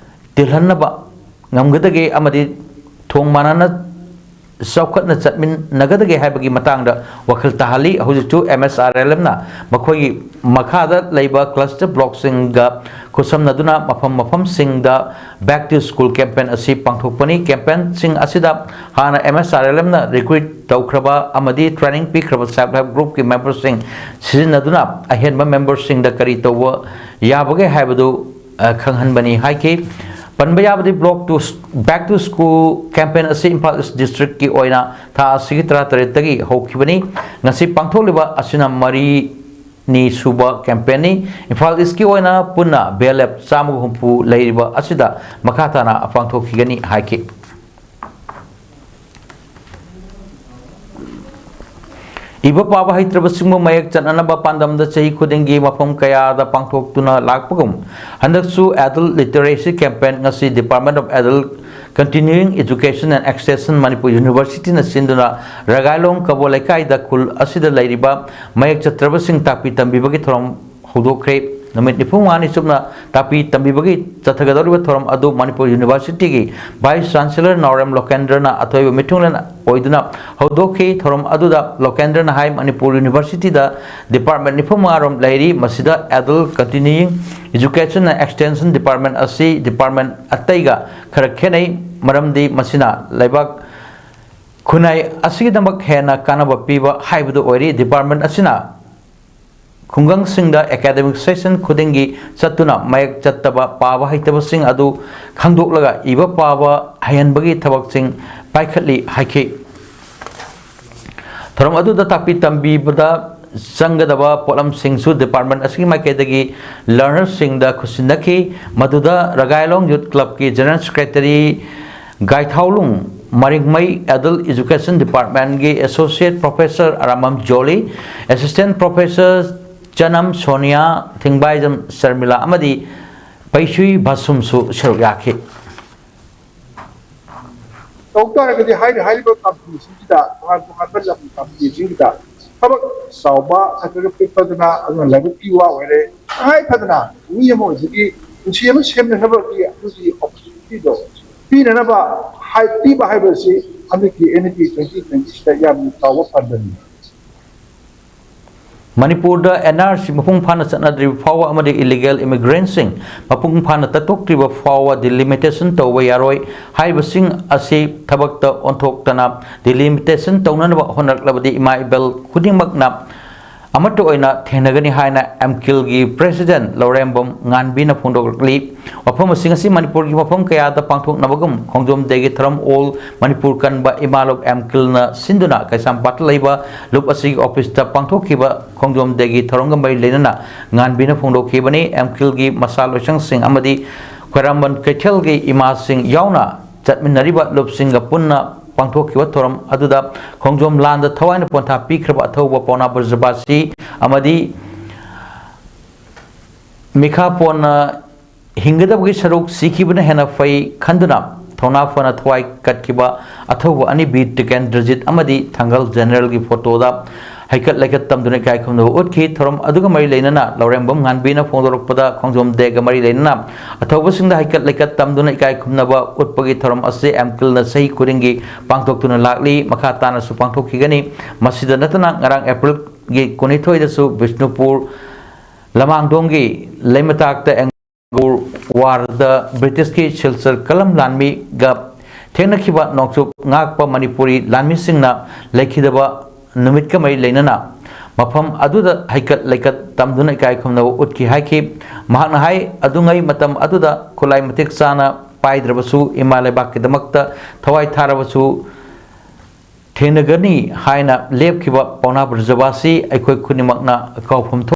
ꯇꯤꯜꯍꯟꯅꯕ ꯉꯝꯒꯗꯒꯦ ꯑꯃꯗꯤ ꯊꯣꯡ ꯃꯥꯟꯅꯅ ꯆꯥꯎꯈꯠꯅ ꯆꯠꯃꯤꯟꯅꯒꯗꯒꯦ ꯍꯥꯏꯕꯒꯤ ꯃꯇꯥꯡꯗ ꯋꯥꯈꯜ ꯇꯥꯍꯜꯂꯤ꯫ ꯍꯧꯖꯤꯛꯁꯨ ꯑꯦꯝ ꯑꯦꯁ ꯑꯥꯔ ꯑꯦꯜ ꯑꯦꯝꯅ ꯃꯈꯣꯏꯒꯤ ꯃꯈꯥꯗ ꯂꯩꯕ ꯀ꯭ꯂꯁꯇꯔ ꯕ꯭ꯂꯣꯛꯁꯤꯡꯒ ꯈꯨꯠꯁꯝꯅꯗꯨꯅ ꯃꯐꯝ ꯃꯐꯝꯁꯤꯡꯗ Back to School campaign ꯑꯁꯤ ꯄꯥꯡꯊꯣꯛꯄꯅꯤ꯫ ꯀꯦꯝꯄꯦꯟꯁꯤꯡ ꯑꯁꯤꯗ ꯍꯥꯟꯅ ꯑꯦꯝ ꯑꯦꯁ ꯑꯥꯔ ꯑꯦꯜ ꯑꯦꯝꯅ ꯔꯤꯀ꯭ꯔꯨꯠ ꯇꯧꯈ꯭ꯔꯕ ꯑꯃꯗꯤ ꯇ꯭ꯔꯦꯅꯤꯡ ꯄꯤꯈ꯭ꯔꯕ ꯁꯦꯜꯐ ꯍꯦꯜꯞ ꯒ꯭ꯔꯨꯞꯀꯤ ꯃꯦꯝꯕꯔꯁꯤꯡ ꯁꯤꯖꯤꯟꯅꯗꯨꯅ ꯑꯍꯦꯟꯕ ꯃꯦꯝꯕꯔꯁꯤꯡꯗ ꯀꯔꯤ ꯇꯧꯕ ꯌꯥꯕꯒꯦ ꯍꯥꯏꯕꯗꯨ, ꯑ, ꯈꯪꯍꯟꯕꯅꯤ ꯍꯥꯏꯈꯤ꯫ ꯄꯟꯕ ꯌꯥꯕꯗꯤ, Block to, Back to School campaign ꯑꯁꯤ ꯏꯝꯐꯥꯜ ꯏꯁ ꯗꯤꯁꯇ꯭ꯔꯤꯛꯀꯤ ꯑꯣꯏꯅ ꯊꯥ ꯑꯁꯤꯒꯤ ꯇꯔꯥꯇꯔꯦꯠꯇꯒꯤ ꯍꯧꯈꯤꯕꯅꯤ꯫ ꯉꯁꯤ ꯄꯥꯡꯊꯣꯛꯂꯤꯕ ꯑꯁꯤꯅ ꯃꯔꯤꯅꯤ ꯁꯨꯕ ꯀꯦꯝꯄꯦꯟꯅꯤ꯫ ꯏꯝꯐꯥꯜ ꯏꯁꯀꯤ ꯑꯣꯏꯅ ꯄꯨꯟꯅ ꯕꯤ ꯑꯦꯜ ꯑꯦꯐ ꯆꯥꯝꯃꯒ ꯍꯨꯝꯐꯨ ꯂꯩꯔꯤꯕ ꯑꯁꯤꯗ ꯃꯈꯥ ꯇꯥꯅ ꯄꯥꯡꯊꯣꯛꯈꯤꯒꯅꯤ ꯍꯥꯏꯈꯤ꯫ ꯏꯕ ꯄꯥꯕ ꯍꯩꯇ꯭ꯔꯕꯁꯤꯡꯕꯨ ꯃꯌꯦꯛ ꯆꯠꯅꯅꯕ ꯄꯥꯟꯗꯝꯗ ꯆꯍꯤ ꯈꯨꯗꯤꯡꯒꯤ ꯃꯐꯝ ꯀꯌꯥꯗ ꯄꯥꯡꯊꯣꯛꯇꯨꯅ ꯂꯥꯛꯄꯒꯨꯝ, ꯍꯟꯗꯛꯁꯨ Adult Literacy Campaign ꯉꯁꯤ Department of Adult Continuing Education and Extension Manipur Universityꯅ ꯁꯤꯟꯗꯨꯅ ꯔꯒꯥꯏꯂꯣꯡ ꯀꯕꯣ ꯂꯩꯀꯥꯏꯗ ꯈꯨꯜ ꯑꯁꯤꯗ ꯂꯩꯔꯤꯕ ꯃꯌꯦꯛ ꯆꯠꯇ꯭ꯔꯕꯁꯤꯡ ꯇꯥꯛꯄꯤ ꯇꯝꯕꯤꯕꯒꯤ ꯊꯧꯔꯝ ꯍꯧꯗꯣꯛꯈ꯭ꯔꯦ꯫ ꯅꯨꯃꯤꯠ ꯅꯤꯐꯨ ꯃꯉꯥꯅꯤ ꯆꯨꯞꯅ ꯇꯥꯛꯄꯤ ꯇꯝꯕꯤꯕꯒꯤ ꯆꯠꯊꯒꯗꯧꯔꯤꯕ ꯊꯧꯔꯝ ꯑꯗꯨ ꯃꯅꯤꯄꯨꯔ ꯌꯨꯅꯤꯚꯔꯁꯤꯇꯤꯒꯤ ꯚꯥꯏꯁ ꯆꯥꯟꯁꯦꯂꯔ ꯅꯥꯎꯔꯦꯝ ꯂꯣꯀꯦꯟꯗ꯭ꯔꯅ ꯑꯊꯣꯏꯕ ꯃꯤꯊꯨꯡꯂꯦꯟ ꯑꯣꯏꯗꯨꯅ ꯍꯧꯗꯣꯛꯈꯤ꯫ ꯊꯧꯔꯝ ꯑꯗꯨꯗ ꯂꯣꯀꯦꯟꯗ꯭ꯔꯅ ꯍꯥꯏ, ꯃꯅꯤꯄꯨꯔ ꯌꯨꯅꯤꯚꯔꯁꯤꯇꯤꯗ ꯗꯤꯄꯥꯔꯠꯃꯦꯟ ꯅꯤꯐꯨ ꯃꯉꯥ ꯔꯣꯝ ꯂꯩꯔꯤ꯫ ꯃꯁꯤꯗ Adult Continuing Education and Extension Department ꯑꯁꯤ ꯗꯤꯄꯥꯔꯠꯃꯦꯟ ꯑꯇꯩꯒ ꯈꯔ ꯈꯦꯠꯅꯩ, ꯃꯔꯝꯗꯤ ꯃꯁꯤꯅ ꯂꯩꯕꯥꯛ ꯈꯨꯟꯅꯥꯏ ꯑꯁꯤꯒꯤꯗꯃꯛ ꯍꯦꯟꯅ ꯀꯥꯟꯅꯕ ꯄꯤꯕ ꯍꯥꯏꯕꯗꯨ ꯑꯣꯏꯔꯤ꯫ ꯗꯤꯄꯥꯔꯠꯃꯦꯟ ꯑꯁꯤꯅ ꯈꯨꯡꯒꯪꯁꯤꯡꯗ ꯑꯦꯀꯥꯗꯦꯃꯤꯛ ꯁꯦꯁꯟ ꯈꯨꯗꯤꯡꯒꯤ ꯆꯠꯇꯨꯅ ꯃꯌꯦꯛ ꯆꯠꯇꯕ, ꯄꯥꯕ ꯍꯩꯇꯕꯁꯤꯡ ꯑꯗꯨ ꯈꯪꯗꯣꯛꯂꯒ ꯏꯕ ꯄꯥꯕ ꯍꯩꯍꯟꯕꯒꯤ ꯊꯕꯛꯁꯤꯡ ꯄꯥꯏꯈꯠꯂꯤ ꯍꯥꯏꯈꯤ꯫ ꯊꯧꯔꯝ ꯑꯗꯨꯗ ꯇꯥꯛꯄꯤ ꯇꯝꯕꯤꯕꯗ ꯆꯪꯒꯗꯕ ꯄꯣꯠꯂꯝꯁꯤꯡꯁꯨ ꯗꯤꯄꯥꯔꯠꯃꯦꯟ ꯑꯁꯤꯒꯤ ꯃꯥꯏꯀꯩꯗꯒꯤ ꯂꯔꯅꯔꯁꯤꯡꯗ ꯈꯨꯠꯁꯤꯟꯅꯈꯤ꯫ ꯃꯗꯨꯗ ꯔꯒꯥꯏꯂꯣꯡ ꯌꯨꯠ ꯀ꯭ꯂꯕꯀꯤ ꯖꯦꯅꯔꯦꯜ ꯁꯦꯀ꯭ꯔꯦꯇꯔꯤ ꯒꯥꯏꯊꯥꯎꯂꯨꯡ ꯃꯔꯤꯡꯃꯩ, ꯑꯦꯗꯜ ꯏꯖꯨꯀꯦꯁꯟ ꯗꯤꯄꯥꯔꯠꯃꯦꯟꯒꯤ ꯑꯦꯁꯣꯁꯤꯌꯦꯠ ꯄ꯭ꯔꯣꯐꯦꯁꯔ ꯑꯔꯥꯃꯝ ꯖꯣꯂꯤ, ꯑꯦꯁꯤꯁꯇꯦꯟ ꯄ꯭ꯔꯣꯐꯦꯁꯔ ꯆꯅꯝ ꯁꯣꯅꯤꯌꯥ, ꯊꯤꯡꯕꯥꯏꯖꯝ ꯁꯔꯃꯤꯂꯥ ꯑꯃꯗꯤ ꯄꯩꯁꯨꯏ ꯚꯥꯁꯨꯝꯁꯨ ꯁꯔꯨꯛ ꯌꯥꯈꯤ꯫ ꯇꯧ ꯇꯥꯔꯒꯗꯤ ꯍꯥꯏꯔꯤ ꯍꯥꯏꯔꯤꯕ ꯀꯝꯄꯅꯤꯁꯤꯡꯁꯤꯗ, ꯇꯣꯉꯥꯟ ꯇꯣꯉꯥꯟꯕ ꯂꯝꯒꯤ ꯀꯝꯄꯅꯤꯁꯤꯡꯁꯤꯗ ꯊꯕꯛ ꯆꯥꯎꯕ ꯅꯠꯇ꯭ꯔꯒ ꯄꯤꯛꯄꯗꯅ, ꯑꯗꯨꯅ ꯂꯥꯏꯕꯛꯀꯤ ꯋꯥ ꯑꯣꯏꯔꯦ꯫ ꯇꯉꯥꯏ ꯐꯗꯅ ꯃꯤ ꯑꯃ ꯑꯣꯏꯕꯒꯤ ꯄꯨꯟꯁꯤ ꯑꯃ ꯁꯦꯝꯅꯅꯕꯒꯤ ꯑꯗꯨꯒꯤ ꯑꯣꯄꯣꯔꯆꯨꯅꯤꯇꯤꯗꯣ ꯄꯤꯅꯅꯕ ꯍꯥꯏ-, ꯄꯤꯕ ꯍꯥꯏꯕꯁꯤ ꯍꯟꯗꯛꯀꯤ ꯑꯦꯟ ꯏ ꯄꯤ ꯇ꯭ꯋꯦꯟꯇꯤ ꯇ꯭ꯋꯦꯟꯇꯤꯁꯤꯗ ꯌꯥꯝꯅ ꯆꯥꯎꯕ ꯐꯟꯗꯅꯤ꯫ ꯃꯅꯤꯄꯨꯔꯗ ꯑꯦꯟ ꯑꯥꯔ ꯁꯤ ꯃꯄꯨꯡ ꯐꯥꯅ ꯆꯠꯅꯗ꯭ꯔꯤꯕ ꯐꯥꯎꯕ ꯑꯃꯗꯤ ꯏꯂꯤꯒꯦꯜ ꯏꯃꯤꯒ꯭ꯔꯦꯟꯁꯤꯡ ꯃꯄꯨꯡ ꯐꯥꯅ ꯇꯠꯊꯣꯛꯇ꯭ꯔꯤꯕ ꯐꯥꯎꯕ ꯗꯤꯂꯤꯃꯤꯇꯦꯁꯟ ꯇꯧꯕ ꯌꯥꯔꯣꯏ ꯍꯥꯏꯕꯁꯤꯡ ꯑꯁꯤ ꯊꯕꯛꯇ ꯑꯣꯟꯊꯣꯛꯇꯅ ꯗꯤꯂꯤꯃꯤꯇꯦꯁꯟ ꯇꯧꯅꯅꯕ ꯍꯣꯠꯅꯔꯛꯂꯕꯗꯤ ꯏꯃꯥ ꯏꯕꯦꯜ ꯈꯨꯗꯤꯡꯃꯛꯅ ꯑꯃꯠꯇ ꯑꯣꯏꯅ ꯊꯦꯡꯅꯒꯅꯤ ꯍꯥꯏꯅ ꯑꯦꯝꯀꯤꯜꯒꯤ ꯄ꯭ꯔꯦꯁꯤꯗꯦꯟ ꯂꯧꯔꯦꯝꯕꯝ ꯉꯥꯟꯕꯤꯅ ꯐꯣꯡꯗꯣꯛꯂꯤ꯫ ꯋꯥꯐꯝꯁꯤꯡ ꯑꯁꯤ ꯃꯅꯤꯄꯨꯔꯒꯤ ꯃꯐꯝ ꯀꯌꯥꯗ ꯄꯥꯡꯊꯣꯛꯅꯕꯒꯨꯝ ꯈꯣꯡꯖꯣꯝ ꯗꯦꯒꯤ ꯊꯧꯔꯝ ꯑꯣꯜ ꯃꯅꯤꯄꯨꯔ ꯀꯟꯕ ꯏꯃꯥꯂꯣꯛ ꯑꯦꯝꯀꯤꯜꯅ ꯁꯤꯟꯗꯨꯅ ꯀꯩꯁꯥꯝꯄꯥꯠꯇ ꯂꯩꯕ ꯂꯨꯞ ꯑꯁꯤꯒꯤ ꯑꯣꯐꯤꯁꯇ ꯄꯥꯡꯊꯣꯛꯈꯤꯕ ꯈꯣꯡꯖꯣꯝ ꯗꯦꯒꯤ ꯊꯧꯔꯝꯒ ꯃꯔꯤ ꯂꯩꯅꯅ ꯉꯥꯟꯕꯤꯅ ꯐꯣꯡꯗꯣꯛꯈꯤꯕꯅꯤ꯫ ꯑꯦꯝꯀꯤꯜꯒꯤ ꯃꯁꯥ ꯂꯣꯏꯁꯪꯁꯤꯡ ꯑꯃꯗꯤ ꯈ꯭ꯋꯥꯏꯔꯝꯕꯟ ꯀꯩꯊꯦꯜꯒꯤ ꯏꯃꯥꯁꯤꯡ ꯌꯥꯎꯅ ꯆꯠꯃꯤꯟꯅꯔꯤꯕ ꯂꯨꯞꯁꯤꯡꯒ ꯄꯨꯟꯅ ꯄꯥꯡꯊꯣꯛꯈꯤꯕ ꯊꯧꯔꯝ ꯑꯗꯨꯗ ꯈꯣꯡꯖꯣꯝ ꯂꯥꯟꯗ ꯊꯋꯥꯏꯅ ꯄꯣꯟꯊꯥ ꯄꯤꯈ꯭ꯔꯕ ꯑꯊꯧꯕ ꯄꯥꯎꯅꯥ ꯕ꯭ꯔꯖꯕꯥꯁꯤ ꯑꯃꯗꯤ ꯃꯤꯈꯥ ꯄꯣꯟꯅ ꯍꯤꯡꯒꯗꯕꯒꯤ ꯁꯔꯨꯛ ꯁꯤꯈꯤꯕꯅ ꯍꯦꯟꯅ ꯐꯩ ꯈꯟꯗꯨꯅ ꯊꯧꯅꯥ ꯐꯅ ꯊꯋꯥꯏ ꯀꯠꯈꯤꯕ ꯑꯊꯧꯕ ꯑꯅꯤ ꯕꯤꯔ ꯇꯤꯀꯦꯟꯗ꯭ꯔꯖꯤꯠ ꯑꯃꯗꯤ ꯊꯥꯡꯒꯜ ꯖꯦꯅꯔꯦꯜꯒꯤ ꯐꯣꯇꯣꯗ ꯍꯩꯀꯠ ꯂꯩꯀꯠ ꯇꯝꯗꯨꯅ ꯏꯀꯥꯏ ꯈꯨꯝꯅꯕ ꯎꯠꯈꯤ꯫ ꯊꯧꯔꯝ ꯑꯗꯨꯒ ꯃꯔꯤ ꯂꯩꯅꯅ ꯂꯧꯔꯦꯝꯕꯝ ꯉꯥꯟꯕꯤꯅ ꯐꯣꯡꯗꯣꯔꯛꯄꯗ ꯈꯣꯡꯖꯣꯝ ꯗꯦꯒ ꯃꯔꯤ ꯂꯩꯅꯅ ꯑꯊꯧꯕꯁꯤꯡꯗ ꯍꯩꯀꯠ ꯂꯩꯀꯠ ꯇꯝꯗꯨꯅ ꯏꯀꯥꯏ ꯈꯨꯝꯅꯕ ꯎꯠꯄꯒꯤ ꯊꯧꯔꯝ ꯑꯁꯤ ꯑꯦꯝꯀꯤꯜꯅ ꯆꯍꯤ ꯈꯨꯗꯤꯡꯒꯤ ꯄꯥꯡꯊꯣꯛꯇꯨꯅ ꯂꯥꯛꯂꯤ꯫ ꯃꯈꯥ ꯇꯥꯅꯁꯨ ꯄꯥꯡꯊꯣꯛꯈꯤꯒꯅꯤ꯫ ꯃꯁꯤꯗ ꯅꯠꯇꯅ ꯉꯔꯥꯡ ꯑꯦꯄ꯭ꯔꯤꯜꯒꯤ ꯀꯨꯟꯅꯤꯊꯣꯏꯗꯁꯨ ꯕꯤꯁꯅꯨꯄꯨꯔ ꯂꯃꯥꯡꯗꯣꯡꯒꯤ ꯂꯩꯃꯇꯥꯛꯇ ꯋꯥꯔꯗ ꯕ꯭ꯔꯤꯇꯤꯁꯀꯤ ꯁꯤꯜꯆꯔ ꯀꯂꯝ ꯂꯥꯟꯃꯤꯒ ꯊꯦꯡꯅꯈꯤꯕ ꯅꯣꯡꯆꯨꯞ ꯉꯥꯛꯄ ꯃꯅꯤꯄꯨꯔꯤ ꯂꯥꯟꯃꯤꯁꯤꯡꯅ ꯂꯩꯈꯤꯗꯕ ꯅꯨꯃꯤꯠꯀ ꯃꯔꯤ ꯂꯩꯅꯅ ꯃꯐꯝ ꯑꯗꯨꯗ ꯍꯩꯀꯠ ꯂꯩꯀꯠ ꯇꯝꯗꯨꯅ ꯏꯀꯥꯏ ꯈꯨꯝꯅꯕ ꯎꯠꯈꯤ ꯍꯥꯏꯈꯤ꯫ ꯃꯍꯥꯛꯅ ꯍꯥꯏ, ꯑꯗꯨꯉꯩ ꯃꯇꯝ ꯑꯗꯨꯗ ꯈꯨꯠꯂꯥꯏ ꯃꯇꯤꯛ ꯆꯥꯅ ꯄꯥꯏꯗ꯭ꯔꯕꯁꯨ, ꯏꯃꯥ ꯂꯩꯕꯥꯛꯀꯤꯗꯃꯛꯇ ꯊꯋꯥꯏ ꯊꯥꯔꯕꯁꯨ, ꯊꯦꯡꯅꯒꯅꯤ ꯍꯥꯏꯅ ꯂꯦꯞꯈꯤꯕ ꯄꯥꯎꯅꯥ ꯕ꯭ꯔꯖꯕꯥꯁꯤ ꯑꯩꯈꯣꯏ ꯈꯨꯗꯤꯡꯃꯛꯅ ꯀꯥꯎꯐꯝ ꯊꯣꯛ